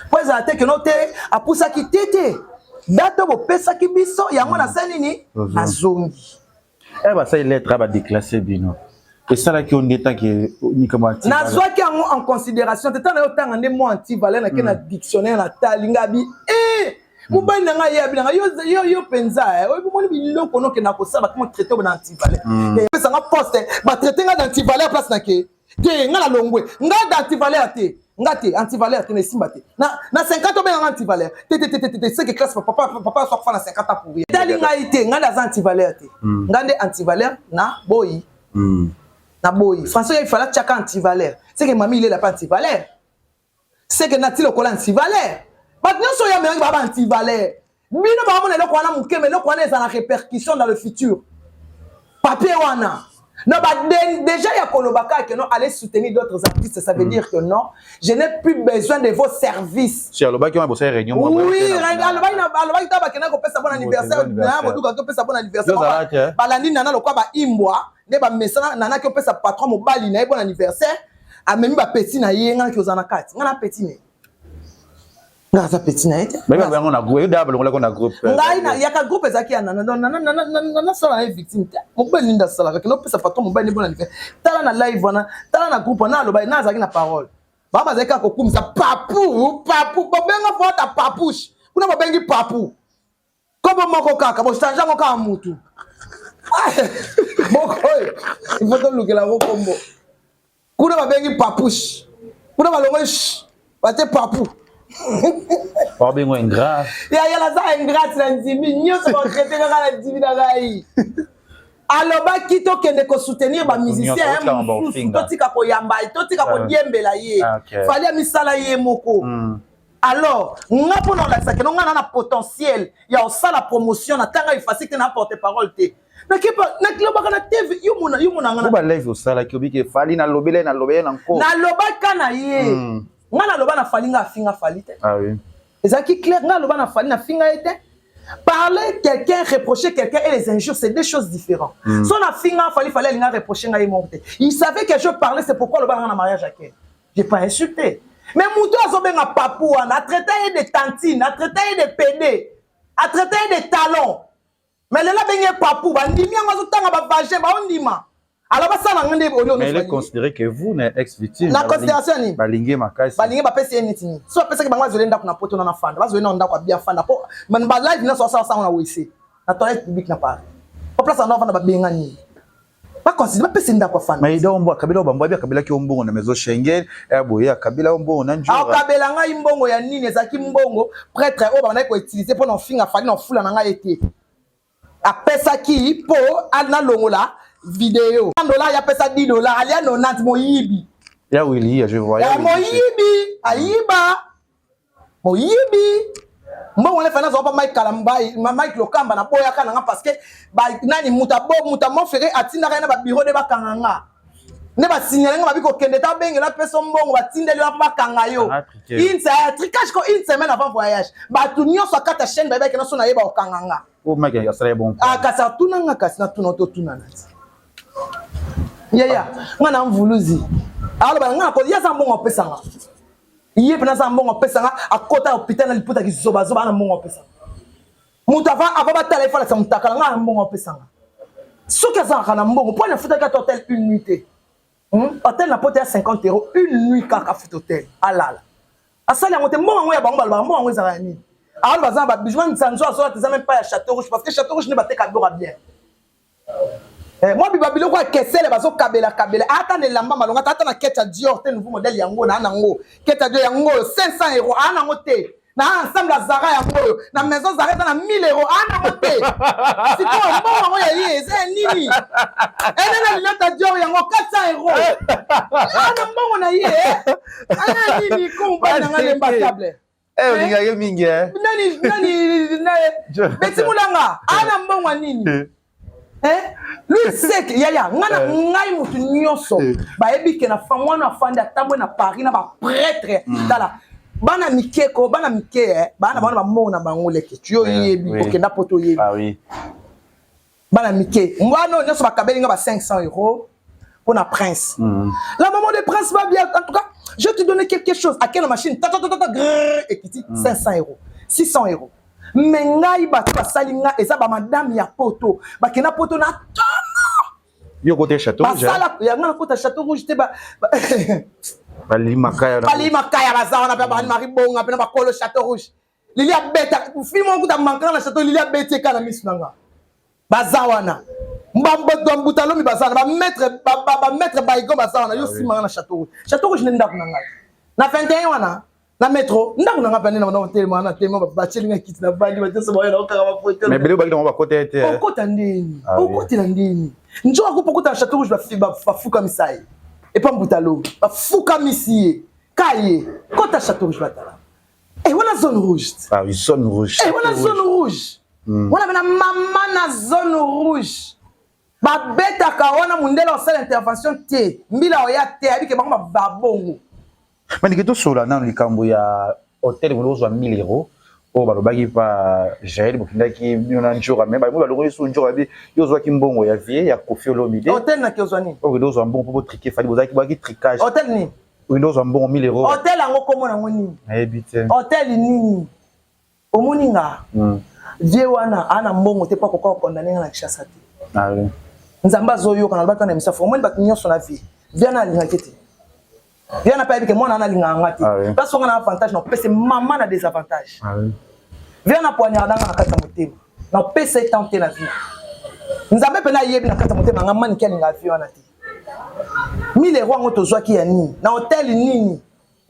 po ezala te keno te apusaki te te, date oyo bopesaki biso yango nasali nini, nazongi. E basali lettre badéclasse bino, esalaki yo nde tanke likambo? Nazwaki yango en considération te. Ntango nayo nde mo antivaleur, nake na dictionnaire, natali nga bi e mobali na ngai yebi nanga yo mpenza oyebi omoni biloko nokenda kosala, bakoma traité na antivaleur, epesanga poste, batraite nga na antivaleur. Place nake te, nga na longwe nga d'antivaleur te, nga te antivaleur te, na esimba te na 50 obenganga antivaleur te te te te te. C'est que classe papa papa aso akufa na 50 ans pour rien. Etali ngai te, nga nde aza antivaleur te, nga nde antivaleur na boyi, na boyi. François il fallait tiaka antivaleur, c'est que mami ilela pas antivaleur, c'est que nati lokola antivaleur. Bato nyonso oyo amelaki baba antivaleur. Bino baomona eloko wana moke, mais eloko wana eza na répercussion dans le futur. Papier wana Non, bah, déjà, il y a Kolobaka que non, aller soutenir d'autres artistes, ça veut dire que non, je n'ai plus besoin de vos services. Si alobaki wana bosali réunion Oui, alobaki alobaki ta bakenda kopesa bon anniversaire, na boduka kopesa bon anniversaire. Balandi nana lokwa ba imbwa, nde ba mesana nana ki opesa patron mobali na ye bon anniversaire, amemi ba petit na ye ngana ki ozana kati. Ngana petit ne. Nga aza petit na ye te. Yango na groupe, da balongolaki na groupe. Ngai na yaka groupe ezalaki ya nana, donc nana nana nana sala na ye victime te. Mobali nini asalaka kende opesa patron mobali nde bon anniversaire. Tala na live wana, tala na groupe wana aloba na azalaki na parole. Ba bazalaki kaka kokumisa papu papu, bobenga fo ata papouche kuna, bobengi papu kombo moko kaka, bochange yango kaka mutu moko oyo il faut tolukela yango kombo. Kuna babengi papouche, kuna balongoli batie papu. Babengo ingrat. Ya naza ingrate na ndimi nyonso, batraite kaka na ndimi na ngai. Alobaki tokende kosoutenir bamusicien mosusu, totika koyamba, totika kodiembela ye. Fally amisala ye moko. Alors nga mpona kolakisa keno nga na na potentiel ya kosala promotion na ntanga efasi te, na porte parole te, nalobaka na TV. Yo mona, yo mona nga. Ba live osalaki, obiki Fally nalobela, nalobela na nko. Nalobaka na ye. Nga naloba na Fally, nga afinga Fally te. Ah oui. Ezalaki clair, nga aloba na Fally, nafinga ye te. Parler quelqu'un, reprocher quelqu'un et les injures, c'est deux choses différentes. So nafinga Fally, Fally alinga reprocher ngai moko te. Il savait que je parlais, c'est pourquoi aloba nga na mariage akei. J'ai pas insulté. Mais moto azobenga papu wana, atraita ye de tantine, atraita ye de PD, atraita ye de talon, mais lelo abenge ye papu, bandimi yango, azotanga bavagin, baondima. Alors basala nga nde. Mais il est considéré que vous na ex victime. Na considération nini? Balingi makasi. Balingi, bapesi ye neti nini? So bapesaki bango, bazwele ndako na poto na fanda, bazwele na ndako ya bien fanda, po balive nyonso asala sango na wc, na toilette publique na Paris, po place wana afanda, babenga nini? Baconsidère, bapesi ndako afanda. Mais donc mbwa akabela bambwa abi akabelaki yo mbongo na maison Schengen ya boye, akabela yo mbongo na njura. Akabela ngai mbongo ya nini? Ezalaki mbongo prêtre oyo babandaki koutiliser mpo na ofinga Fally na ofula na ngai ete apesaki mpo nalongola video. Dollar yapesa 10 dollar, alia 90, moyibi. Ya Willy, je vois. Ya moyibi, ayiba, moyibi mbongo wana. Fana azwa pa Mike Kalambai, Mike Lokamba, naboyaka nanga parce que nani mutu abo mutu amofere atindaka ye na babiro nde bakanga nga, nde basignale nga, babi kokende ta abengela apesa mbongo, batindeli wana mpo bakanga yo. Tricage ko, une semaine avant voyage, bato nyonso akata chaîne bayebaki na so nayeba kokanga nga. Kasi atuna nga, kasi natuna, totuna na ti yaya nga na mvuluzi. Aloba nga ye aza mbongo apesanga, ye mpena aza mbongo apesanga. Akota hôpital na liputa kizobazoba, ana mbongo apesanga. Moto ava batala efalakisa motakala, nga na mbongo apesanga. Soki azalaka na mbongo mpo nafutaki ata hotel une nuit te. Hotel na poto ya 50 € une nuit kaka, afuta hotel alala, asali yango te. Mbongo yango ya bango, balobaka mbongo yango ezalaka ya nini? Alors baza na babijoux, nzanzo azolata eza même pas ya Château Rouge, parce que Château Rouge nde bateka biloko ya bien. Mwa biba biloko ya kesele bazokabela kabela, ata na elamba malonga, ata na kete ya Dior te, nouveau modèle yango na nango, kete ya Dior yango oyo 500 €, aa nango te. Na ensemble ya Zara yango oyo na maison Zara eza na 1000 €, aa nango te. Sikoyo mbongo yango ya ye eza ya nini? Ene na lunette ya Dior yango 400 €, aa na mbongo na ye aa nini? Ko mobali nanga lemba table. Olingaki mingi. Nani nani Beti Mulanga aa na mbongo ya nini? Lui sek yaya nga na ngai, motu nyonso bayebi ke na mwana afandi atambwe na Paris na baprêtre. Tala bana mike ko, bana mike, bana bana bambongo na bango leke tu yo yebi okenda poto, oyebi bana mike wana oyo nyonso bakabeli nga ba 500 € pour na prince. La maman de prince va bien. En tout cas, je vais te donner quelque chose. À quelle machine? Ta ta ta ta ta grrr, ekiti 500 €, 600 €. Mais ngai bato basali nga eza ba madame ya poto. Bakenda poto na tongo. Yo côté Château Rouge. Basala ya nga na kota Château Rouge te ba Balimaka ya. Balimaka ya baza wana pe ba Marie Bonga pe na bakolo Château Rouge. Lili abeta film moko kuta manka na Château, Lili abeti eka na misu na nga. Baza wana mbuta lomi, baza wana bamaître, bamaître baigon baza wana. Yo simanga na Château Rouge. Château Rouge nde ndako na ngai na 21 wana na métro, ndako na ngai pene na telema na telema, batielinga kiti na vandi, bateso bayo na okaka bafoto. Mais bele baki nango bakota ete. Okota ndeni? Okotela ndeni? Nzoka kupa okota na Château Rouge, bafukamisa ye epa mbuta lomi, bafukamisi ye ka ye kota Château Rouge, batala. Eh, wana zone rouge. Ah oui, zone rouge. Eh, wana zone rouge. Wana bena mama na zone rouge. Babetaka wana, mundele osala intervention te, mbila oya te, ayebi ke bango babongo. Manike, tosola nano likambo ya hotel. Bolo ozwa 1000 euros oyo balobaki pa Jael, bokendaki bino na Njora, mais bango balongoli so Njora bi yo ozwaki mbongo ya vie ya Kofi Olomide. Hotel naki ozwa nini? Oyo okende ozwa mbongo mpo botriquer Fally, bozalaki bwaki tricage. Hotel nini? Okende ozwa mbongo 1000 euros. Hotel yango kombo nango nini? Nayebi te. Hotel nini? Omoni nga, vie wana aa na mbongo te mpo akoka kokondane nga na Kinshasa te. Nzambe azoyoka, nalobaki wana misafu. Omoni bato nyonso na vie, vie wana alingaki te, vie wana mpe ayebi ke mwana wana alingaka nga te. Place nga na avantage, na opesa mama na désavantage. Vie wana poignarda nga na kati ya motema, na opesa ye temps te na vie. Nzambe mpena ayebi na kati ya motema nga, Maniki alingaka vie wana te. 1000 euro yango tozwaki ya nini? Na hotel nini?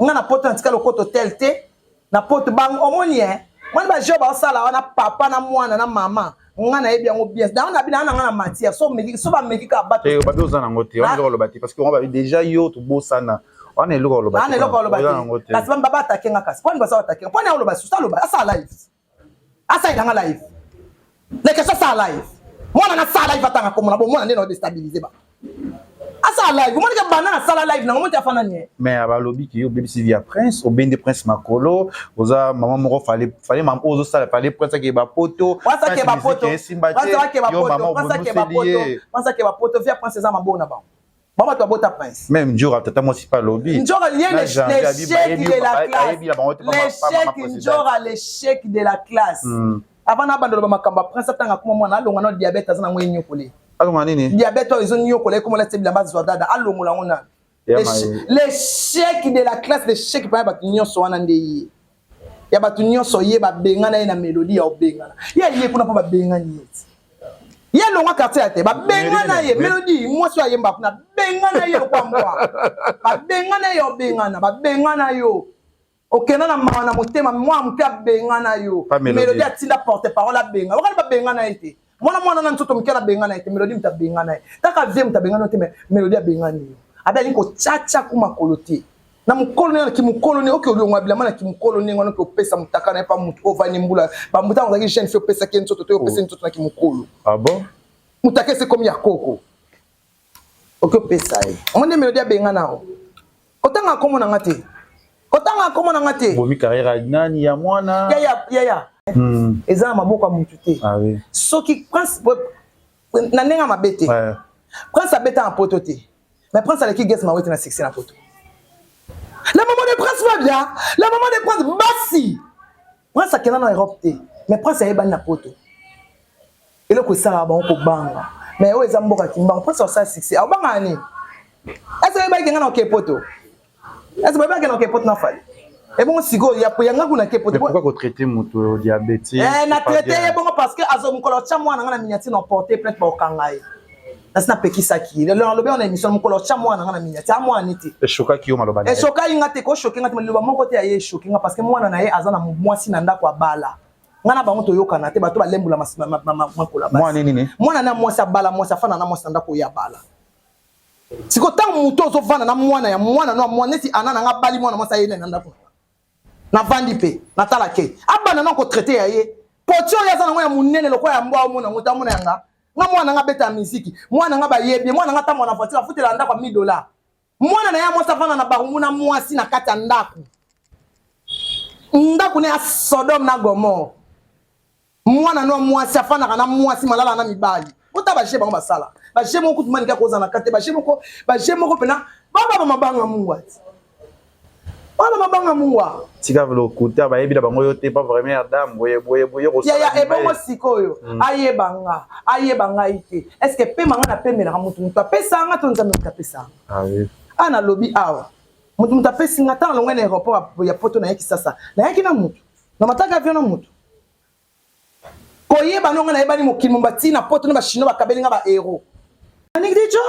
Nga na Poto natika lokota hotel te. Na Poto bango omoni e moni bajeu baosala wana, papa na mwana na mama, nga nayebi yango bien. Dango na bina na nga na matière so omeki, so bameki kaka bato. Te, babi oza nango te wana, eloko oloba te, parce que wana babi déjà yo tobosana wana, eloko oloba. Wana eloko oloba te, kasi bamba baatake nga, kasi mponi baza batake nga, mponi aloba susu, aloba, asala live, asalelanga live leke so asala live, mwana nasala live, atanga komona bomona nde na odéstabiliser ba asala live, omoni ke banda nasala live nango moti afanda nie. Mais balobi ke yo obebisi vie ya Prince, obendi Prince makolo, oza mama moko fale fale, mama oyo ozosala fale Prince akeba Poto. Prince akeba Poto. Esimba te, yo mama obonuseli ye. Prince akeba Poto, vie ya Prince eza mabona na bango, bango bato babota Prince. Même Njora, tata mwasi mpe alobi. Njora ye l'échec de la classe, l'échec Njora, l'échec de la classe. Avant na bandolo makambo ya Prince, atanga kuma mwana alonga na diabète aza nango, enyokole. Alonga nini? Diabète oyo ezonyokola, ekomola te bilamba azwa dada, alongola yango nani. L'échec de la classe, l'échec pa ya bato nyonso wana nde ye ya bato nyonso ye babengana ye na Mélodie ya obengana ye, ye kuna mpo babengani ye ti ye alongwa quartier ya te, babengana ye. Mélodie mwasi oyo ayemba kuna, bengana ye lokwa mbwa, babengana ye, obengana, babengana yo, okenda na mawa na motema, mwana moke abengana yo. Mélodie atinda porte parole abenga wakani, babengana ye te. Mwana mwana na nzoto moke abengana ye te, Mélodie moto abengana ye, kaka vie moto abengana yo te, mais Mélodie abengani yo, abe alingi kotiatia ku makolo te na mokolo nde na kimokolo nde oke olongwa bilamba na kimokolo ndenge wana, oke opesa motaka na ye pa motu oyo ovandi mbula bamuta ozalaki jeune fille, opesaki ye nzoto to opesa ye nzoto na kimokolo. Ah bon? Motaka ese komi ya koko, oke opesa ye yango nde Mélodie abengana o. Kotanga kombo na nga te, kotanga kombo na nga te. Bomi carrière nani ya mwana? Yaya, yaya, eza na maboko ya mutu te. Ah oui. Soki Prince na ndenge ya mabe te, Prince abeta na Poto te, mais Prince aleki Gaz Mawete na succès na Poto. La maman de Prince va bien, la maman de Prince basi. Prince akenda na Europe te, mais Prince ayebani na Poto. Eloko esalaka bango kobanga, mais oyo eza mboka Kimbango, Prince asala succès, aobangaka nini? Ese oyebaki nga na oke Poto? Ese boyebaki na oke Poto na Fally? Ebongo sikoyo yanga kuna ke Poto. Pourquoi kotraiter moto diabétique? Eh, na traité ye bongo parce que azo mokolo otya mwana nga na miniature na porter plainte, baokanga ye. Nasi napekisaki ye, lelo nalobi wana émission, mokolo otya mwana nga na miniature, a mwana te. Eshokaki yo maloba? Eshokaki nga te, kochoquer nga te, liloba moko te ya ye echoquer nga, parce que mwana na ye aza na mwasi na ndako, abala. Nga na bango toyokana te, bato balembula makola. Mwana nini? Mwana na mwasi, abala mwasi, afanda na mwasi na ndako oyo abala. Siko ntango moto ozovanda na mwana ya mwana no mwana, neti ana nanga abali mwana mwasi, aye na ndako, navandi mpe natala ke abanda na kotraiter ya ye poti oyo aza nango ya monene lokola ya mbwa, omona yango te, amona yanga nga mwana nga abeta ya miziki, mwana nga bayebi, mwana nga tambola na voiture, afutela ndako ya 1000 dollar. Mwana na ye mwasi avanda na Barumbu na mwasi na kati ya ndako, ndako na ya Sodome na Gomore. Mwana no mwasi afandaka na mwasi malala na mibali. Ota baje bango basala baje moko kutu manika kozala na kati te, baje moko, baje moko mpena baba mabanga mungu ati wana mabanga mungu. Tika lokuta, bayebi na bango yo te, pas vraiment dame boye boye boye. Yaya, ebongo sikoyo ayeba nga, ayeba ngai te, est ce que pema nga napemelaka motu, motu apesa nga to Nzambe motu apesa nga? Awa nalobi awa, motu motu apesi nga. Ntango alongwe na aéroport ya Poto, nayaki sasa, nayaki na motu na mataka avion na motu koyeba nonga, nayebani mokili momba ntina Poto na bachinois bakabeli nga bahéros Anik Dijo.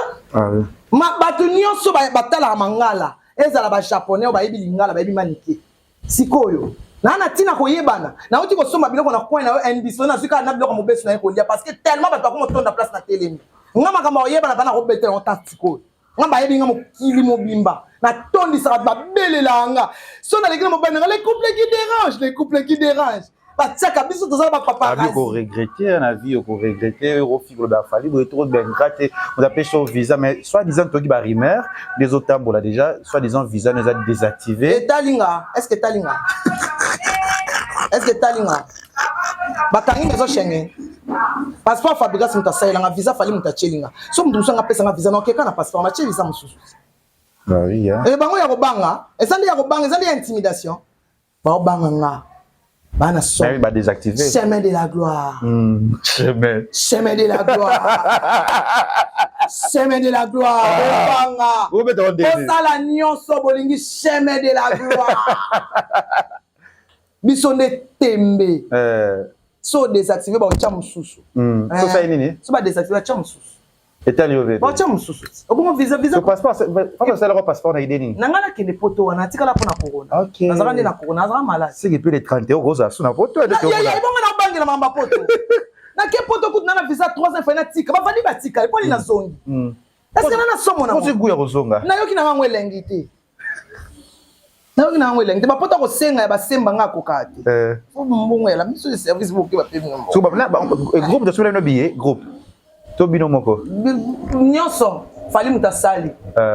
Bato nyonso batalaka mangala, ezala bajaponais oyo bayebi lingala, bayebi Manike. Sikoyo naa na ntina koyebana, nauti kosomba biloko na coin na yo indispo, nazwi kaka na biloko mobesu na ye kolia, parce que tellement bato bakomotonda place na telemi. Nga makambo ya koyebana bana kobetela yango ta sikoyo, nga bayebi nga mokili mobimba, natondisaka, babelelaka nga so naleki na mobali nanga, les couples qui dérange, les couples qui dérange. Batiaka biso toza ba paparazzi. Ko regretter na vie, ko regretter ofi ko ba Fally boye trop ben gratte, on appelle ça visa mais soit disant toki ba rumeur des autres tambola déjà, soit disant visa nous a désactivé. Etalinga, est-ce que talinga? Est-ce que talinga? Bakangi maison Schengen. Passeport Fabregas moto asalelanga visa Fally moto atielinga. So moto mosusu anga apesanga visa na okeka na passeport na tie visa mosusu. Bah oui, hein. Et bango ya kobanga, eza nde ya kobanga, eza nde ya intimidation. Baobanga nga. Bana so. Mais ba désactiver. Chemin de la gloire. Chemin. Chemin de la gloire. Chemin de la gloire. Bobanga. Bosala nyonso bolingi chemin de la gloire. Biso nde tembe. So désactiver ba otya mosusu. So ça nini? So ba désactiver batya mosusu. Etali yo vete. Batya mosusu. Obongo visa visa. So passeport, papa sala ko passeport na idée nini? Na nga nakende poto wana atikala mpo na corona. OK. Nazalaka nde na corona, nazalaka malade. C'est que puis les 31 oza sous na poto. Ya ya ebongo na obangela mamba poto. Nake poto kutu na visa 3 ans fai natika. Bavandi batika eponi na zongi. Est-ce que na somo na? Kozi guya kozonga. Nayoki na ngango elengi te. Nayoki na ngango elengi te. Bapota kosenga ya basemba nga akoka te. Mbongo ya la miso de service boke bapemi nga mbongo. So ba groupe de sola no billet groupe. To bino moko. Nyonso Fally moto asali.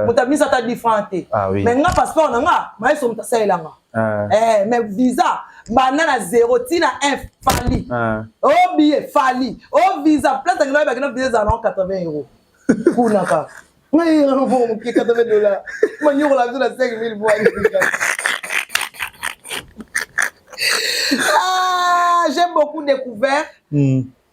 Moto abimisa ata 10 francs te. Mais nga passeport na nga maestro moto asalelanga. Mais visa banda na 0 ti na 1 Fally. O billet Fally, o visa place ngina ba kina visa za na 80 euros. Kuna ka. Ngai ngo moke 80 dollars. Manyoko la biso na 5000 fois. Ah, j'ai beaucoup découvert.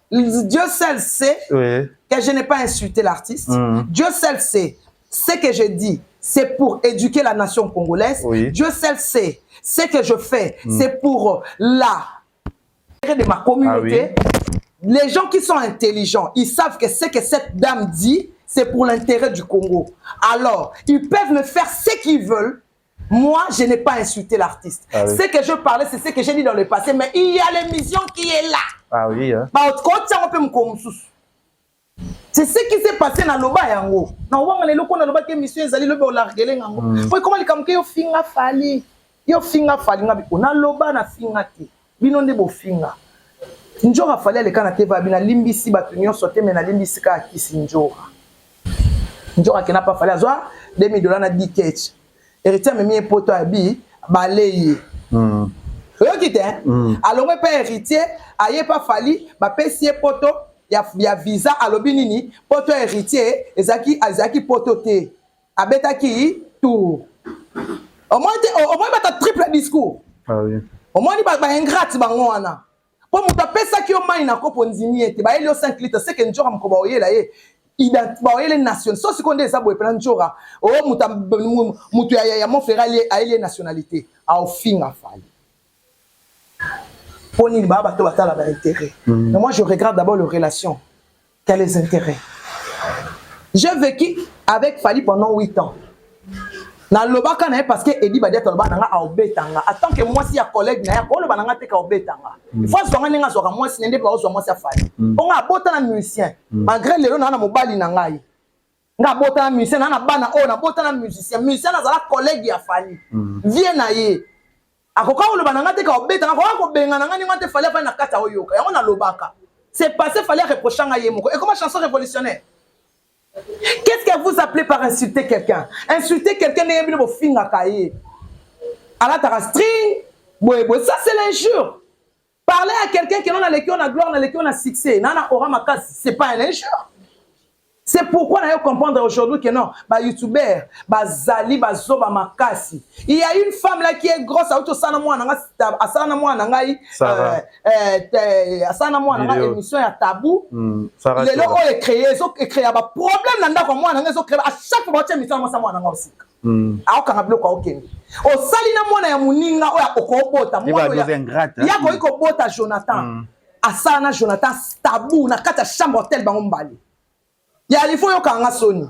Dieu seul sait que je n'ai pas insulté l'artiste. Dieu seul sait ce que je dis, c'est pour éduquer la nation congolaise. Dieu seul sait ce que je fais, c'est pour la de ma communauté. Les gens qui sont intelligents, ils savent que ce que cette dame dit, c'est pour l'intérêt du Congo. Alors, ils peuvent me faire ce qu'ils veulent. Moi, je n'ai pas insulté l'artiste. Ce que je parlais, c'est ce que j'ai dit dans le passé. Mais il y a l'émission qui est là. Ah oui, hein. Bah, c'est ce qui s'est passé dans Loba yango. Na wanga lelo kona loba ke mission ezali loba olargele ngango. Po comment likambo ke yo finga Fally. Yo finga Fally ngabi ona loba na finga te. Bino nde bo finga. Njora Fally aleka na teva bina limbisi batu nyonso te mais na limbisi ka kisi njora. Njora ke na pa Fally azwa 2000 $ na 10 ketch. Héritier amemi poto abi baleye. Oyoki te? Alongwe pe héritier aye pa Fally bapesi ye poto ya visa alobi nini poto héritier ezaki azaki poto te abetaki tour. Au moins au moins bata triple discours. Ah oui. Au moins ba ba ingrate bango wana. Po moto apesaki yo mai na kopo ndimi ete bayeli yo 5 litres c'est que njora mokoba oyela ye ba oyele nation so siko nde eza boye pena njora o mutu ya mon frère ayeli ye nationalité aofinga Fally. Po nini ba bato batala ba intérêt. Mais moi je regarde d'abord les relations quels les intérêts. J'ai vécu avec Fally pendant 8 ans. Na lobaka na ye parce que Edi Badiata loba nanga aobetanga. En tant que moi si ya collègue na ye, ko loba nanga te ka obetanga. Il faut zwanga ndenge azwaka mwasi nde ba ozwa mwasi ya Fally. Onga abota na musicien. Malgré lelo na na mobali na ngai. Nga abota na musicien na na bana oyo na bota na musicien. Musicien azala collègue ya Fally. Vie na ye. Akoka koloba nanga te ka obetanga, akoka kobenga nanga ndenge te Fally afandi na kati ya oyoka. Yango na lobaka. C'est passé Fally reprochant nga ye moko. Et comment chanson révolutionnaire? Qu'est-ce que vous appelez par insulter quelqu'un? Insulter quelqu'un n'est pas finga kaye. Ala string, boye boye, ça c'est l'injure. Parler à quelqu'un qui n'a la gloire, n'a la succès, n'a aura makasi, c'est pas un injure. C'est pourquoi on a comprendre aujourd'hui que non, bah youtubeur, bah zali, bah zoba makasi. Il y a une femme là qui est grosse, a sana moi nanga, asana moi nanga, asana moi nanga émission ya tabou. Le logo est créé, ils ont créé ba problème nanda kwa moi nanga, ils ont créé à chaque fois ba émission moi sa moi nanga aussi. Aoka biloko aokende. Osali na mwana ya muninga oyo okobota, mwana ya koki kobota Jonathan. Asana Jonathan tabou na kati ya chambre hôtel bango mbali. Ya il faut yokanga soni.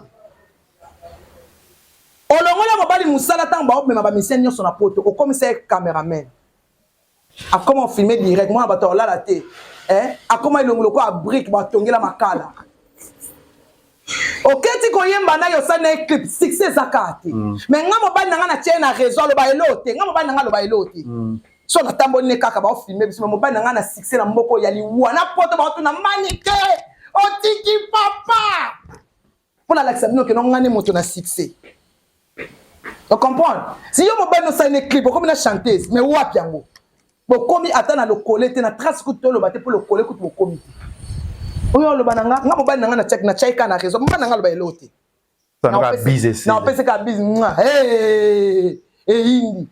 Olongola mobali musala tango ba obema ba mission nyonso na poto, okomisa ye cameraman. Akoma filmer direct, mwana bato olala te. Eh, akoma ilongo ko brique ba tongela makala. Oketi koyemba na yo sana clip succès zakate. Mais nga mobali nanga na tie na réseau aloba elo te, nga mobali nanga aloba elo te. So natamboli ne kaka baofilme biso, me mobali na ngai na succès na mboka ya liwa na poto, baotuna Manike otiki papa mpo nalakisa bino keno ngai nde moto na succès. Ocomprendre? Si yo mobali nosali ne clip, okomi na chanteuse, mais wapi yango? Bokomi ata na lokole te, na trace kutu toloba te, mpo lokole kutu bokomi te. Oyo oloba na nga, nga mobali na nga na tiaki kaka na réseau, mobali na nga aloba eloko te. Naopeseka bise eyindi.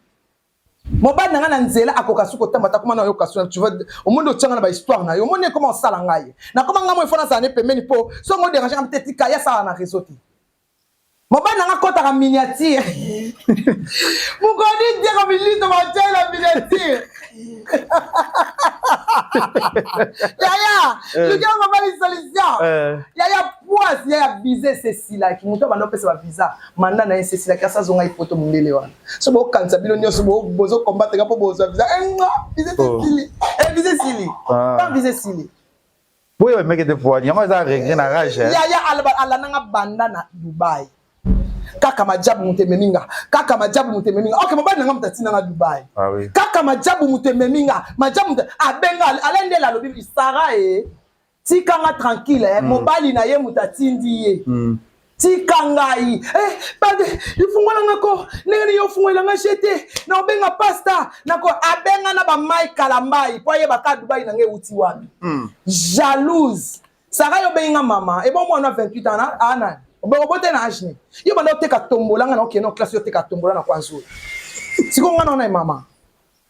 Mobali na ngai na nzela akoka su kotamba ta koma na oyoka su. Tu vois, omoni otianga na bahistoire na yo, omoni ekoma osala ngai, nakoma ngai mo ifo nazala ne pembeni mpo songo dérange nga te. Tika ye asala na réseau te. Mobali na nga akɔtaka miniature mokoni Diego Milito, batiai na miniature. Yaya, luki yango mobali solution. Yaya poise, yaya visa esesilaki. Moto abanda opesa bavisa, manda na ye esesilaki, asa azonga ipoto. Mondele wana so bokanisa bino nyonso bozokombateka mpo bozwa visa. Visa esesili, visa esili, tant visa esili. Boyo emeke te poani yango eza regret na rage. Yaya alandanga banda na Dubai, kaka majabu moto ememi nga, kaka majabu moto ememi nga. Ok, mobali na nga moto atindanga Dubai. Ah oui. Kaka majabu moto ememi nga, majabu moto abenga alendela, alobi: "Sara e, tikanga tranquille eh. Mobali na ye moto atindi ye. Tika ngai eh, pade ifungolanga ko ndenge nini ofungolela nga te na obenga pasta nako abenga na bamai kalambai mpo ayeba ka Dubai na ngai euti wapi. Jalouse Sara, yo obengi nga mama ebo mwana 28 ans ana obote na age ne yo banda oteka tombola. Nga na okende classe, yo oteka tombola na kwanzula. Sikoyo nga na wana ye mama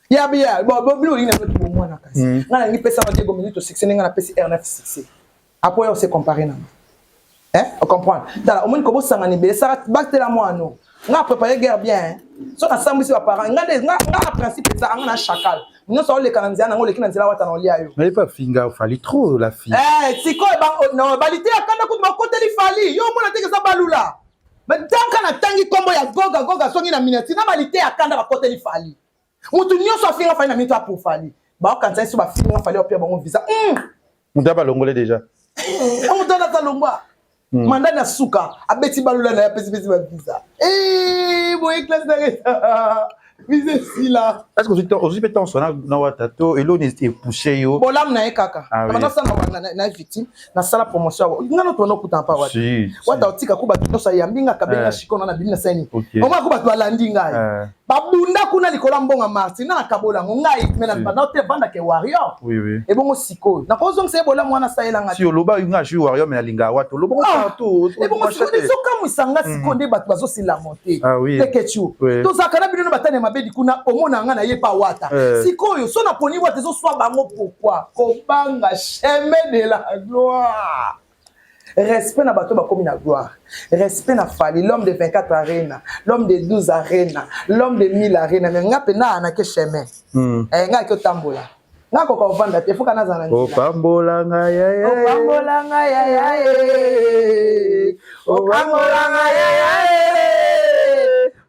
ya bia bino olingi na noti bomwana, kasi nga nalingi pesa wa Diego Milito succès ndenge napesi R9 succès. Après oyo se compare nanga, hein? Ocomprendre? Tala, omoni kobosangana ebele. Sara, batela mwana. Nga préparé guerre bien. So nasambwisi baparent nga nde nga na principe eza anga na chacal nyonso aoleka na nzela nango, oleki na nzela wata na olia yo. Mais pas finga Fally trop, la fille. Eh, sikoyo balite ya kanda kutu bakoteli Fally. Yo omona teke eza balula tanka natangi nkombo ya Goga. Goga songi na miniature na balite ya kanda bakoteli Fally. Motu nyonso afinga Fally na minute apo Fally, baokanisa so bafinga Fally opia bango visa. Moto abalongole déjà. Moto wana aza longwa manda na suka, abeti balula na ye, apesipesi bavisa boye, classe na visa esila. Est ce que ozwi mpe ntango sona na wata to eloni epousse yo? Bolamu na ye kaka nasala na victime, nasala promotion nga no tona okutana pa wata. Wata otika ku bato nyonso, ayambi nga, kabenga shikona na bimi na sani, omona ku bato balandi ngai, babunda kuna likolo ya mbongo marti na nakabola yango ngai me na te vandake warrior. Ebongo sikoyo nakozongisa ye bolamu wana asalelanga. Si oloba nga je warrior, me nalinga wata, oloba partout. Ebongo sikoyo ezokamwisa nga sikoyo nde bato bazosilamo te. Teketu tozalaka na bino na batani ya mabedi kuna, omona nga na ye pa wata. Sikoyo so naponi wata, ezoswa bango. Pourquoi kobanga chemin de la gloire? Respect na bato bakomi na gloire, respect na Fally, l'homme de 24 arena, l'homme de 12 arena, l'homme de 1000 arena. Mais nga mpe na anake chemin. Eh, nga ake otambola, nga koka ovanda te, foka nazala na nzela. Opambolanga yaya. Opambolanga yaya, opambolanga yaya,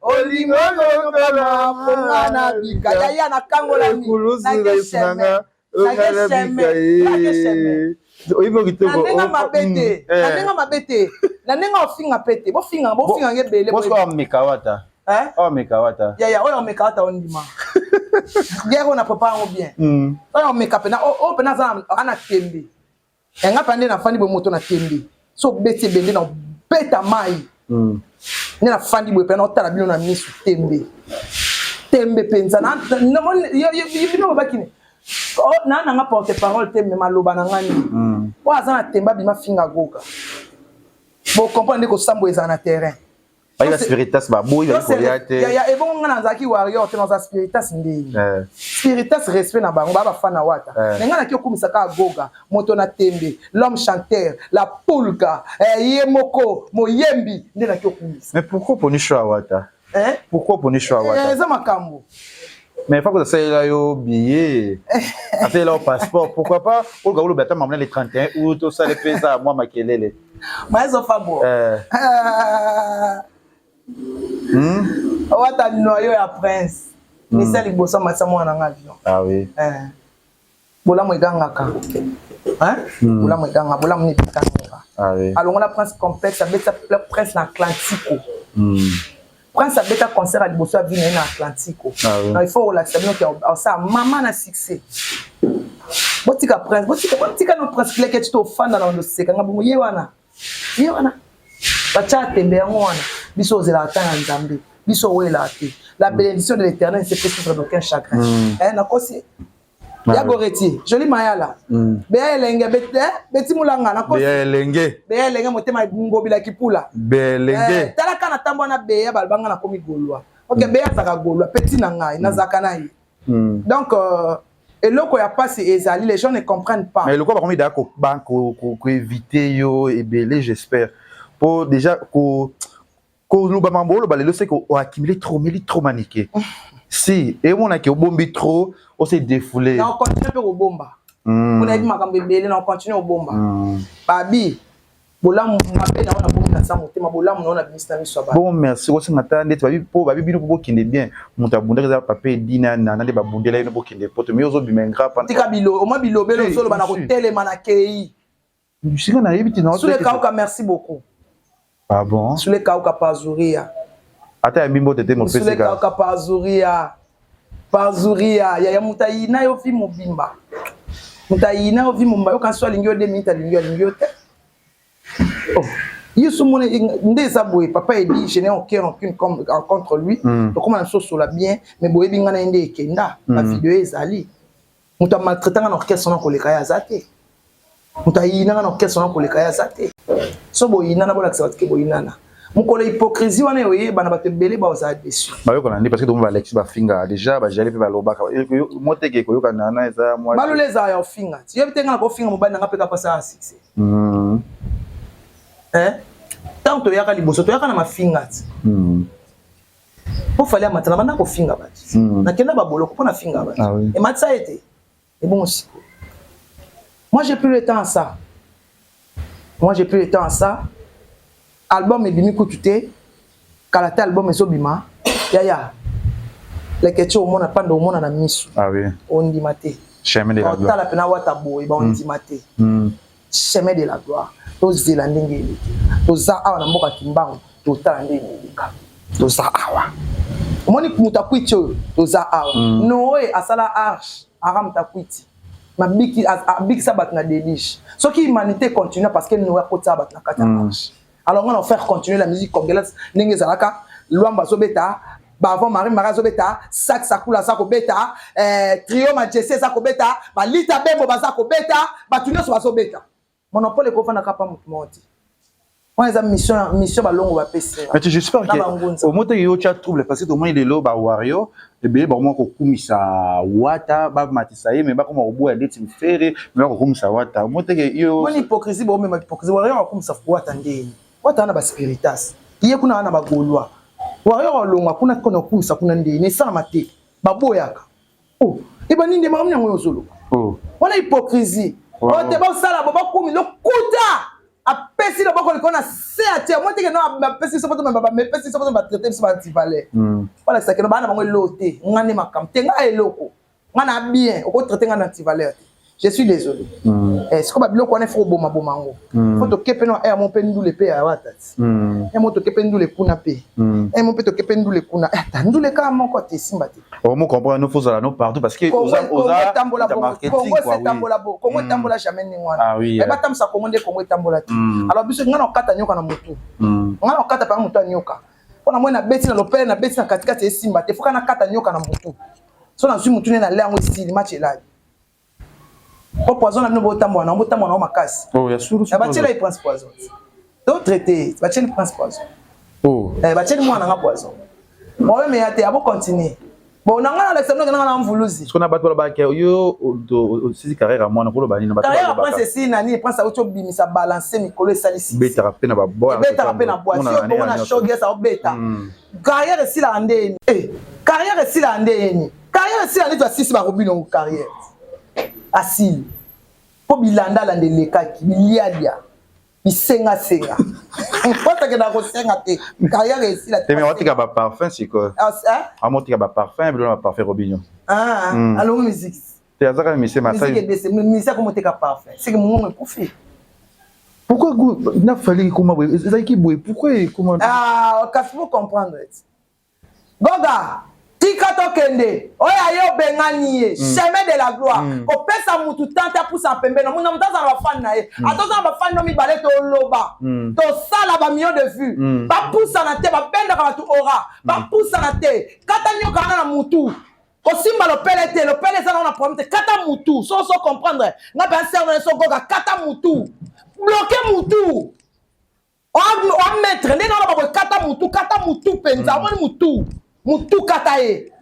olingo kokama mponga na bika yaya, nakangolami nake chemin, nake chemin, nake chemin. Oyebi kitoko. Na ndenge mabe te, na ndenge mabe te, na ndenge ofinga mpe te. Bofinga, bofinganga ebele. Bosiko ameka wata, ameka wata. Yaya, oyo omeka wata, ondima guerre oyo na prépare yango bien. Oyo omeka mpena, oyo mpena aza ana tembe yanga mpa nde nafandi boye, moto na tembe so obeti ebende na obeta mai nde nafandi boye mpena otala bino na misu. Tembe, tembe mpenza bino bobakini na nanga porte parole te, me maloba na nga nini? Oyo aza na tembe abima finga Goga, bocomprendre nde kosambo ezala na terrain. Bayi spiritas, baboyi kolia te. Ya ebongo nga nazalaki warrior te, naza spiritas ndeni. Spiritas, respect na bango, baa bafana wata. Me nga naki okumisa kaka Goga, moto na tembe, l'homme chanteur, la pulga, ye moko moyembi nde naki okumisa. Mais pourquoi poni choix wata? Pourquoi poni choix wata? Eza makambo. Mais fa kosalela yo billet, asalela yo passeport, pourquoi pas oluka oloba ata mamona le 31 août, osala mpe eza mwa makelele. Maezofa bo wata noyo ya prince misa liboso amatisa mwana nga avion. Ah oui. Bolamu egangaka, bolamu eganga, bolamu neti egangaka. Ah oui. Alongola prince complexe, abetisa prince na Atlantico. Prince abeta concert ya liboso ya vie na ye na Atlantico. Ah, oui. Donc, il faut kolakisa bino ke osala mama na succès. Botika Prince, botika, botika no Prince Pleke ti tofanda na ondoseka nga bongo ye wana. Ye wana. Batya tembe yango wana. Biso ozelaka ta na Nzambe. Biso owelaka te. La bénédiction de l'Éternel ne se fait souffre d'aucun chagrin. Eh, nakosi ya Goreti, Joli Mayala. Beya Elenge, Beti Mulanga, nakosi. Beya Elenge. Beya Elenge motema ngobila kipula. Beya Elenge. Eh, tala kana tambo na Beya balbanga na komi Gaulois. OK, Beya azaka Gaulois, petit na ngai, nazaka na ye. Donc eloko ya pasi ezali, les gens ne comprennent pas. Mais eloko bakomi da ko ba ko ko éviter yo ebele, j'espère. Pour déjà ko koloba mambo oloba lelo, c'est ko accumuler trop, meli trop maniqué. Si emonaki obombi trop, ose défoulé. Na continue mpe kobomba. Mpona yebi makambo ebele, na continue obomba. Babi bolamu mabe na wana bombi na sa motema, bolamu na wana bimisi na miso ya bato. Bon, merci. Kosenga ta ndeti babi mpo babi bino mpo bokende bien. Moto abundaki eza papa Edina na nde babundela bino bokende poto, mais ozobima ingrat. Tika bilo omwa bilobelo ozoloba na kotelema na kei. Sika nayebi ti na Sule Kauka, merci beaucoup. Ah bon? Sule Kauka Pazuria. Ata yambi mbote te mopesi. Sule Kauka Pazuria. Pazuria yaya moto ayina yo vi mobimba. Moto ayina yo vi mobimba, yoka so alingi yo 2 minutes, alingi yo, alingi yo te. Oh. Yesu mona nde eza boye, papa Edi, je n'ai aucun rancune contre lui. Tokoma na sosola bien, mais boyebi nga na ye nde ekenda. Ba video ezali. Moto amaltraitanga na orchestre na koleka ye aza te. Moto ayinanga na orchestre na koleka ye aza te. So boyinana, bolakisa bato ke boyinana. Mokolo hypocrisie wana oyebana, bato ebele bazala déçu. Bayokana nde parce que tomo balexi bafinga déjà, bajali mpe balobaka mo teke koyokana na eza mwa Balula ezala ya ofinga. Yoyebi te nga na kofinga mobali nanga mpe kapasa ya succès. Ntango toyaka liboso, toyaka na mafinga ti. Mpo Fally amata na banda kofinga bato. Nakenda baboloko mpo nafinga bato. Ah oui. Ematisa ye te. Ebongo sikoyo. Moi, j'ai plus le temps à ça. Moi, j'ai plus le temps à ça. Album ebimi kutu te. Kala te album ezobima. Yaya. Leketi omona panda omona na miso. Ah oui. Ondima te. Chemin de la gloire. Otala pena wata boye ba ondima te. Chemin de la gloire. Tozela ndenge eleki. Toza awa na mboka Kimbangu, totala ndenge eleka. Toza awa. Omoni moto akwiti oyo, toza awa. Noé asala arche, ara moto akwiti. Mabiki abikisa bato na déluge. Soki humanité continue parce que Noé akotisa bato na kati ya arche. Alors on va faire continuer la musique congolaise ndenge ezalaka. Luambo azobeta, Bavon Marie Marie azobeta, Sak Sakula aza kobeta, Trio Majesté aza kobeta, Balita Bembo baza kobeta, bato nyonso bazobeta. Monopole ekofandaka pa motu moko te. Wana eza mission, mission balongo bapesi nga. Mais j'espère Na que bangunza. au moins yo tia trouble parce que tomoni lelo ba wario ebele bakoma kokumisa Wata, bamatisa ye, mais bakoma koboya ndeti Ferre, mais bakokumisa Wata. Au moins teke yo Moni hypocrisie, bomema hypocrisie. Wario akumisa Wata ndeni. Wata wana ba spiritas. Ye kuna wana ba Gaulois. Wario alongwa kuna kona kokumisa kuna ndeni. Esalama te. Baboyaka. Oh, ebani nde makambo yango ozoloba. Oh. Wana hypocrisie. Wow. Ote bosala bo bakumi lokuta. Apesi loboko likolo na se atie. Moi teke no apesi biso poto ba mepesi biso poto ba traiter biso ba antivaleur. Wala sakeno bana bango eloko te. Nga nde makambo te, nga eloko. Nga na bien, oko traiter nga na antivaleur te. Je suis désolé. Eh, siko ba biloko wana il faut boma boma ngo. Faut tokepe no eh mon pe ndule pe ya wata. Eh mo tokepe ndule kuna pe. Eh mo pe tokepe ndule kuna. Eh ta ndule ka moko te simba te. On me comprend, nous faut aller nous partout parce que Congo oza Congo oza etambola bongo, marketing Congo quoi, oui. etambola bongo, Congo etambola jamais ndenge wana. Ah oui. Mais batambusa Congo nde Congo etambola te. Alors biso nga na okata nyoka na motu. Nga na okata pa motu anyoka. Mpona moi nabeti na lopele, nabeti na katikati esimba te. Foka nakata nyoka na motu. So nazwi motu ne na le yango esili match elali. Po poison na bino botambola na botambola na makasi. Oh, ya suru. Ya batiela ye prince poison. To traité, batieli prince poison. Oh. Eh batieli mwana nga poison. Problème ya te, abo continuer. Bon, na nga na lekisa bino nga na mvuluzi. Parce qu'on a bato balobaka yo osisi carrière ya mwana, koloba nini bato Carrière ya balobaka? prince esili na nini? Prince auti obimisa balance mikolo esali six. Betaka mpe na baboya. Ebetaka mpe na boîte. Yo bongo na show esa obeta. Carrière esilaka nde yeni. Eh, carrière esilaka nde yeni. Carrière esilaka nde asisi barobino carrière. Asili. Po bilanda landa elekaki, bilialia. Bisenga-senga. Mpo kosenga te. Carrière esila te. Mais watika ba parfum sikoyo. Ah, hein? Amotika ba parfum, biloko na ba parfum Robinho. Ah, alongo musique. Te azaka mise Musique masai. Ebese, musique akomoteka parfum. C'est que mongongo ekufi. Pourquoi na Fally ekoma boye? Ezalaki boye, pourquoi ekoma? Ah, kasi faut comprendre. Goga tika tokende oyo aye obengani ye mm. Chemin de la gloire mm. Kopesa mutu tante apusa pembeni omona moto aza na bafani na ye mm. Ata oza na bafani no mibale toloba mm. Tosala bamillion de vues mm. Bapusana te, babendaka bato ora mm. Bapusana te, kata nyoka wana na mutu, kosimba lopele te, lopele eza nango na problème te, kata mutu so ozo comprendre nga mpe anserve na so. Goga, kata mutu, bloke mutu oametre nde naona baboye, kata mutu, kata mutu mpenza. Omoni mutu, mutu kata ye,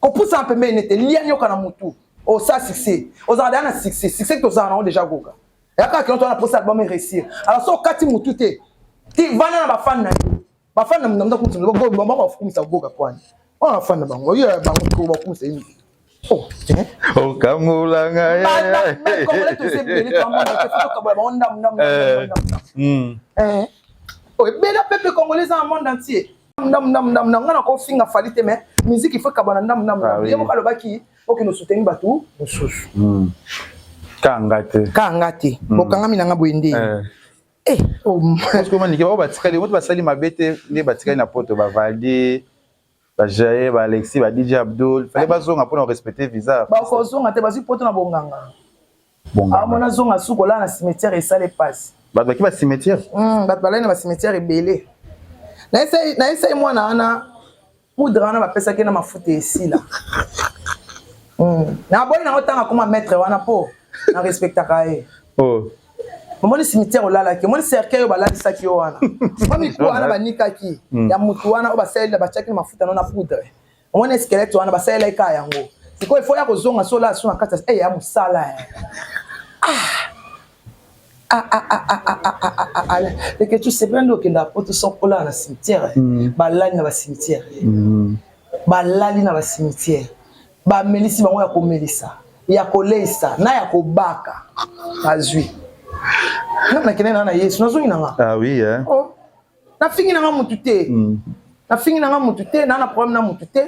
kopusana pembeni nete lia nyoka na mutu, osala succès, ozala deya na succès. Succès tozala nango déjà. Goga yaka kino towana posa album réussir. Alors so okati mutu te, ti vanda na bafani na yo, bafani na mutu akumisa bango, bakumisa Goga kwani wana bafani na bango, yo bango bakumisa ye. Okambola ngai. Congolais toza ebele, toamona te, faut tokabola bango ndamu ndamu ndamu. Ebele peuple congolais eza na monde entier, ndamu ndamu ndamu. Na nga na kofinga Fally te, mais musique il faut ekabwana ndamu ndamu. Ye moko alobaki okende osoutenir bato mosusu. Kanga te. Kanga te, bokangami nanga boye nde. Parce que manike bao batikali moto basali mabe te nde batikali na poto, bavaldi, bajaye, baalexi, ba DJ Abdul, fallait bazonga mpona korespecte visa. Bakozonga te, bazwi poto na bonganga. Amona zonga suku olala na cimetière, esala epasi. Bato baki bacimetière. Bato balali na bacimetière ebele. Nayesai mwana wana poudre wana bapesaki na mafuta esila. Naboyi nango ntango akoma maître wana mpo na respectaka ye. Omoni cimetière olalaki, omoni cercueil oyo balalisaki yo wana, mwa mikuwa wana banikaki ya mutu wana oyo basaleli, batiaki na mafuta no na poudre. Omoni squelette wana basalelaki kaka yango. Sikoyo ifo ya kozonga so olala so na kati ya ya mosala. Leke tu sepela nde okendaka poto sans olala na cimetière. Balali na bacimetière, balali na bacimetière, bamelisi bango ya komelisa, ya koleisa na ya kobaka, bazwi nga nakende na Yesu, nazongi na nga. Ah oui, hein? Oh. Nafingi na nga mutu te, nafingi na nga mutu te, na na problème na mutu te.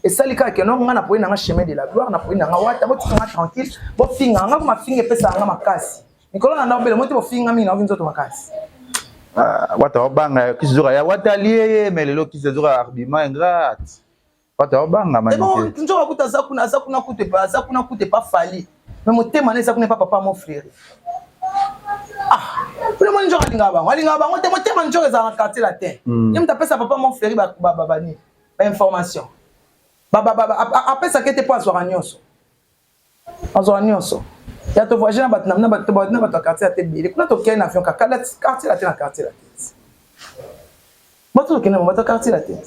Esali kaka keno nga na poyi na nga Chemin de la gloire, na poyi na nga Wata. Botika nga tranquille, bofinga nga ko mafinga epesaka nga makasi. Mikolo na ndako bele mo te, bofinga mingi, naoki nzoto makasi. Wata obanga kisi zoka ya Wata lieye, mais lelo kisi zoka argument ingrate, Wata obanga manike. Nzoka kuta aza kuna, aza kuna kutu epa, aza kuna kutu epa Fally, mais motema na eza kuna epa papa mo frère. Ah, kuna moni nzoka alingaka bango, alingaka bango te. Motema nzoka ezala na Quartier Latin. Ye moto apesa papa mo frère bani bainformation, apesaka ete mpo azwaka nyonso, azwaka nyonso ya tovoyage na bato na bato na bato ya Quartier Latin ebele kuna. Tokei na avion kaka Quartier Latin na Quartier Latin, bato tokende bato ya Quartier Latin.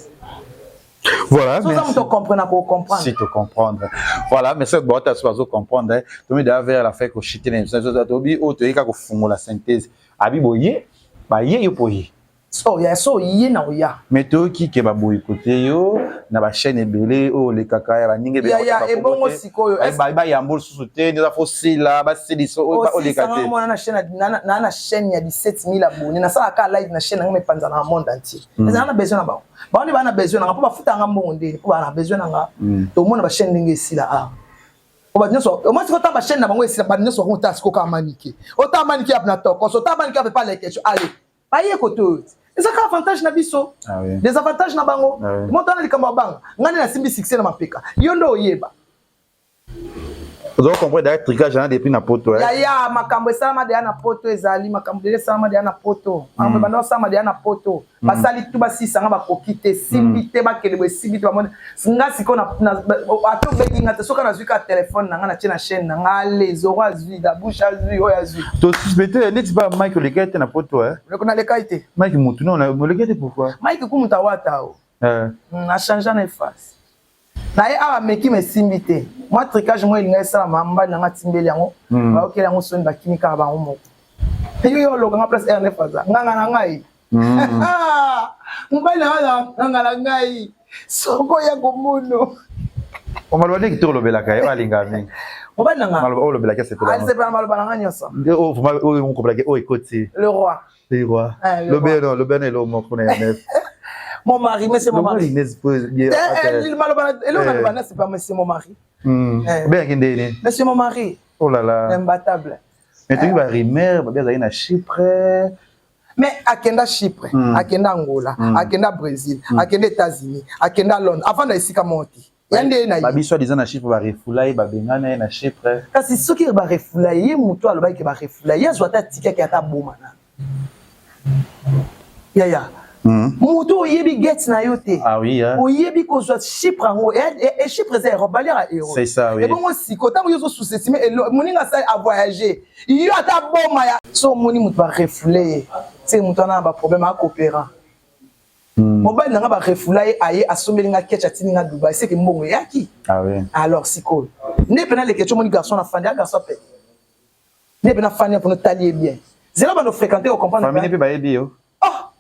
Voilà. Soza moto comprendre, ko comprendre. Si te comprendre. Voilà, mais c'est bon, tu as comprendre. Tu mets vers la fin ko chiter na émission, to bi o to yeka ko fungola synthèse. Abi boye, ba ye yo poye. So ya so ye na oya. Mais toyoki ke baboyikote yo na bachaîne ebele oyo olekaka ya baninga. Ebele ebongo sikoyo. Bayambo lisusu te, nde eza fosila basilisa oleka te. Mwana na chaîne na na chaîne ya 17 000 abonnés, nasalaka live na chaîne nanga, mepanza na monde entier. Ezala na besoin na bango, bango nde baa na besoin nanga mpo bafutanga mbongo ndeni mpo baa na besoin nanga. Tomona bachaîne ndenge esila awa po bato nyonso omoi sikoyo, ta bachaîne na bango esila, bato nyonso bakotala sikoyo kaka Manike, otala Manike ape na tokoso, otala Manike ape pa Lekesho. Ale baye kote oyo eza kaka avantage na biso, désavantage na bango. Moto wana likambo ya banga ngai nde nasimbi succès na mapeka, yo nde oyeba. Ozo comprendre d'ailleurs trucage wana depuis na poto. Yaya, makambo esalama deya na poto, ezali makambo deja esalama deya na poto, makambo ebanda osalama deya na poto. Basali tu basisanga, bakoki te, esimbi te, bakende bo esimbi te. Bamoni nga sikoyo, ata obengi nga te, soki nazwi kaka telefone na nga, natie na chaîne na nga, ale zoro azwi la bouche, azwi oyo azwi. Tosuspecte neti ba Mike, olekai te na poto. Nalekai te. Mike mutu non, olekai te, pourquoi? Mike ku mutu awata o achange na efase na ye awa, ameki ma esimbi te. Mwa trucage moko elinga esalama, mobali nanga atimbeli yango, bayokeli yango soni, bakimi kaka bango moko. Yo yo olokanga place R9 aza nganga na ngai, mobali na nga nganga na ngai, soko ya komono. Maloba nde kitoko olobelaka ye oyo alingaka mingi. Mobali na nga. Maloba oyo olobelaki asepela. Asepela maloba na nga nyonso. Nde oyo okobelaki oyo ekoti. Le roi. Le roi. Lobelo lobelo elo moko na ya nef. Mon mari, mais c'est mon mari. Maloba elo naloba na c'est pas monsieur mon mari. Obengaki ndeni? Monsieur mon mari. Oh là là. Imbattable. Mais toki barumeur babi azalaki na Chypre. Mais akenda Chypre, akenda Angola, akenda Brésil, akenda États-Unis, akenda Londres, avanda esika moko te. Ya nde na ye. Babi soit disant na Chypre barefoula ye, babengana ye na Chypre. Kasi soki barefoula ye, ye moto alobaki ke barefoula ye, azwa ata tikaki ata boma na yaya. Moto oyebi gete na yo te. Ah oui, hein? Oyebi kozwa Chypre yango e Chypre eza Europe, baliaka euro. C'est ça, oui. Ebongo siko ntango yo ozosous-estime moninga asali avoyage, yo ata boma ya so omoni moto barefoule ye te, moto wana na baproblème akopera. Mobali na nga barefoula ye, aye asombeli nga ketch, atindi nga Dubai, seke mbongo eyaki. Ah oui. Alors sikoyo nde mpena leke ti omoni garçon na fandi, a garçon pe nde mpena fandi mpona otali ye bien, zela bando fréquenter, ocomprendre. Famille mpe bayebi yo. Oh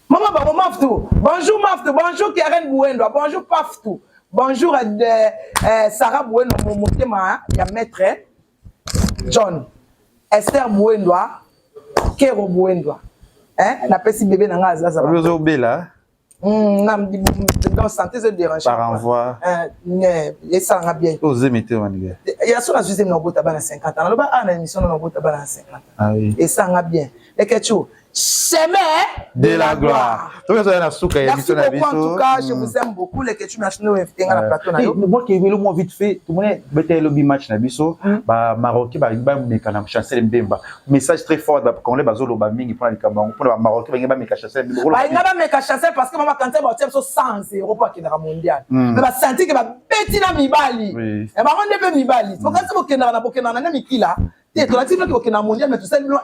mama bango Maftu, bonjour Maftu, bonjour Karen Bouendwa, bonjour Paftu, bonjour Sarah Bouendwa, motema ya maître John, Esther Bouendwa, Kero Bouendwa, hein, napesi bébé na nga azaza. Ozobela. Donc santé ezo dérange. Par envoi. Esalanga bien. Ozemi te maniga. Ya so nazwi zemi na obota bana 50 ans, naloba a na émission na obota bana na 50 ans. Ah oui. Esalanga bien. Lekechu, chemin de la gloire. Toza na suka ya Merci émission na beaucoup en biso. tout cas, je vous aime beaucoup. Lekechu, merci de inviter nga na plateau na yo. Moi qui ai moi vite fait, tout le monde beta lobi match na biso, ba Marocain ba ba meka na Chancel Mbemba. Message très fort ba Congolais bazo loba mingi pona likambo yango, pona ba Marocain ba ba meka Chancel Mbemba. Balinga bameka Chancel parce que mama kanisa batia biso 100 mpo akendaka mondial, mais basanti ke babeti na mibali. Bango nde mpe mibali bokanisi bokendaka na bokendaka na nde mikila te. Tolati bino ke bokendaka mondial, mais tosali bino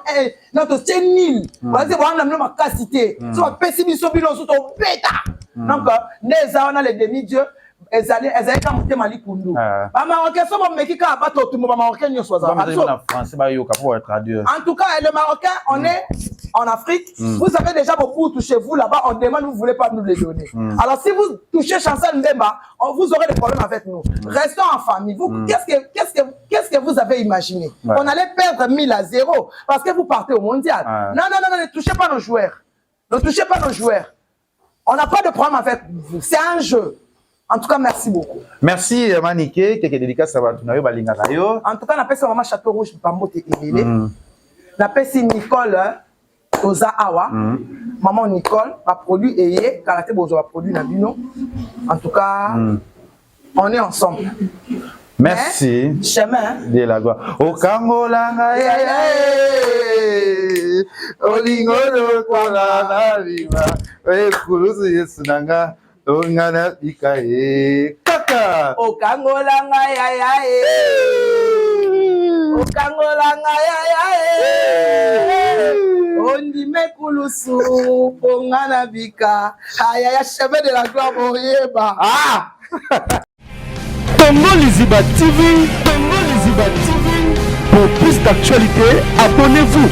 na totie nil, balati bowana na bino makasi te. So bapesi biso bino so tobeta. Donc nde eza wana le demi dieu ezali ezali kaka motema likundu. Bamarocain so bomeki kaka bato otumba, bamarocain nyonso bazalaka na français bayoka po traduire. En tout cas, le Marocain, on est en Afrique. Vous avez déjà beaucoup chez vous là-bas. On demande, vous ne voulez pas nous les donner. Alors, si vous touchez Chancel Mbemba, vous aurez des problèmes avec nous. Restons en famille. Vous, qu'est-ce que vous avez imaginé? On allait perdre 1000 à 0 parce que vous partez au mondial. Non, non, non, non, ne touchez pas nos joueurs. Ne touchez pas nos joueurs. On n'a pas de problème avec vous. C'est un jeu. En tout cas, merci beaucoup. Merci Manike, quelques dédicaces à bato na yo balingaka yo. En tout cas, napesi mama Château Rouge pambote ebele. Napesi Nicole toza awa, maman Nicole, baproduit eye kala te, bozwa baproduit na bino. En tout cas, on est ensemble. Merci. Chemin de la gloire. Okangolanga ya olingo lokola na bima ekulusu Yesu nanga onga na bika ye kaka. Okangolanga yaya e, okangolanga yaya e, ondime kulusu mponga na bika ayaya. Chemin de la gloire, boyeba. Ah! Congo Liziba TV, Congo Liziba TV. Pour plus d'actualités, abonnez-vous.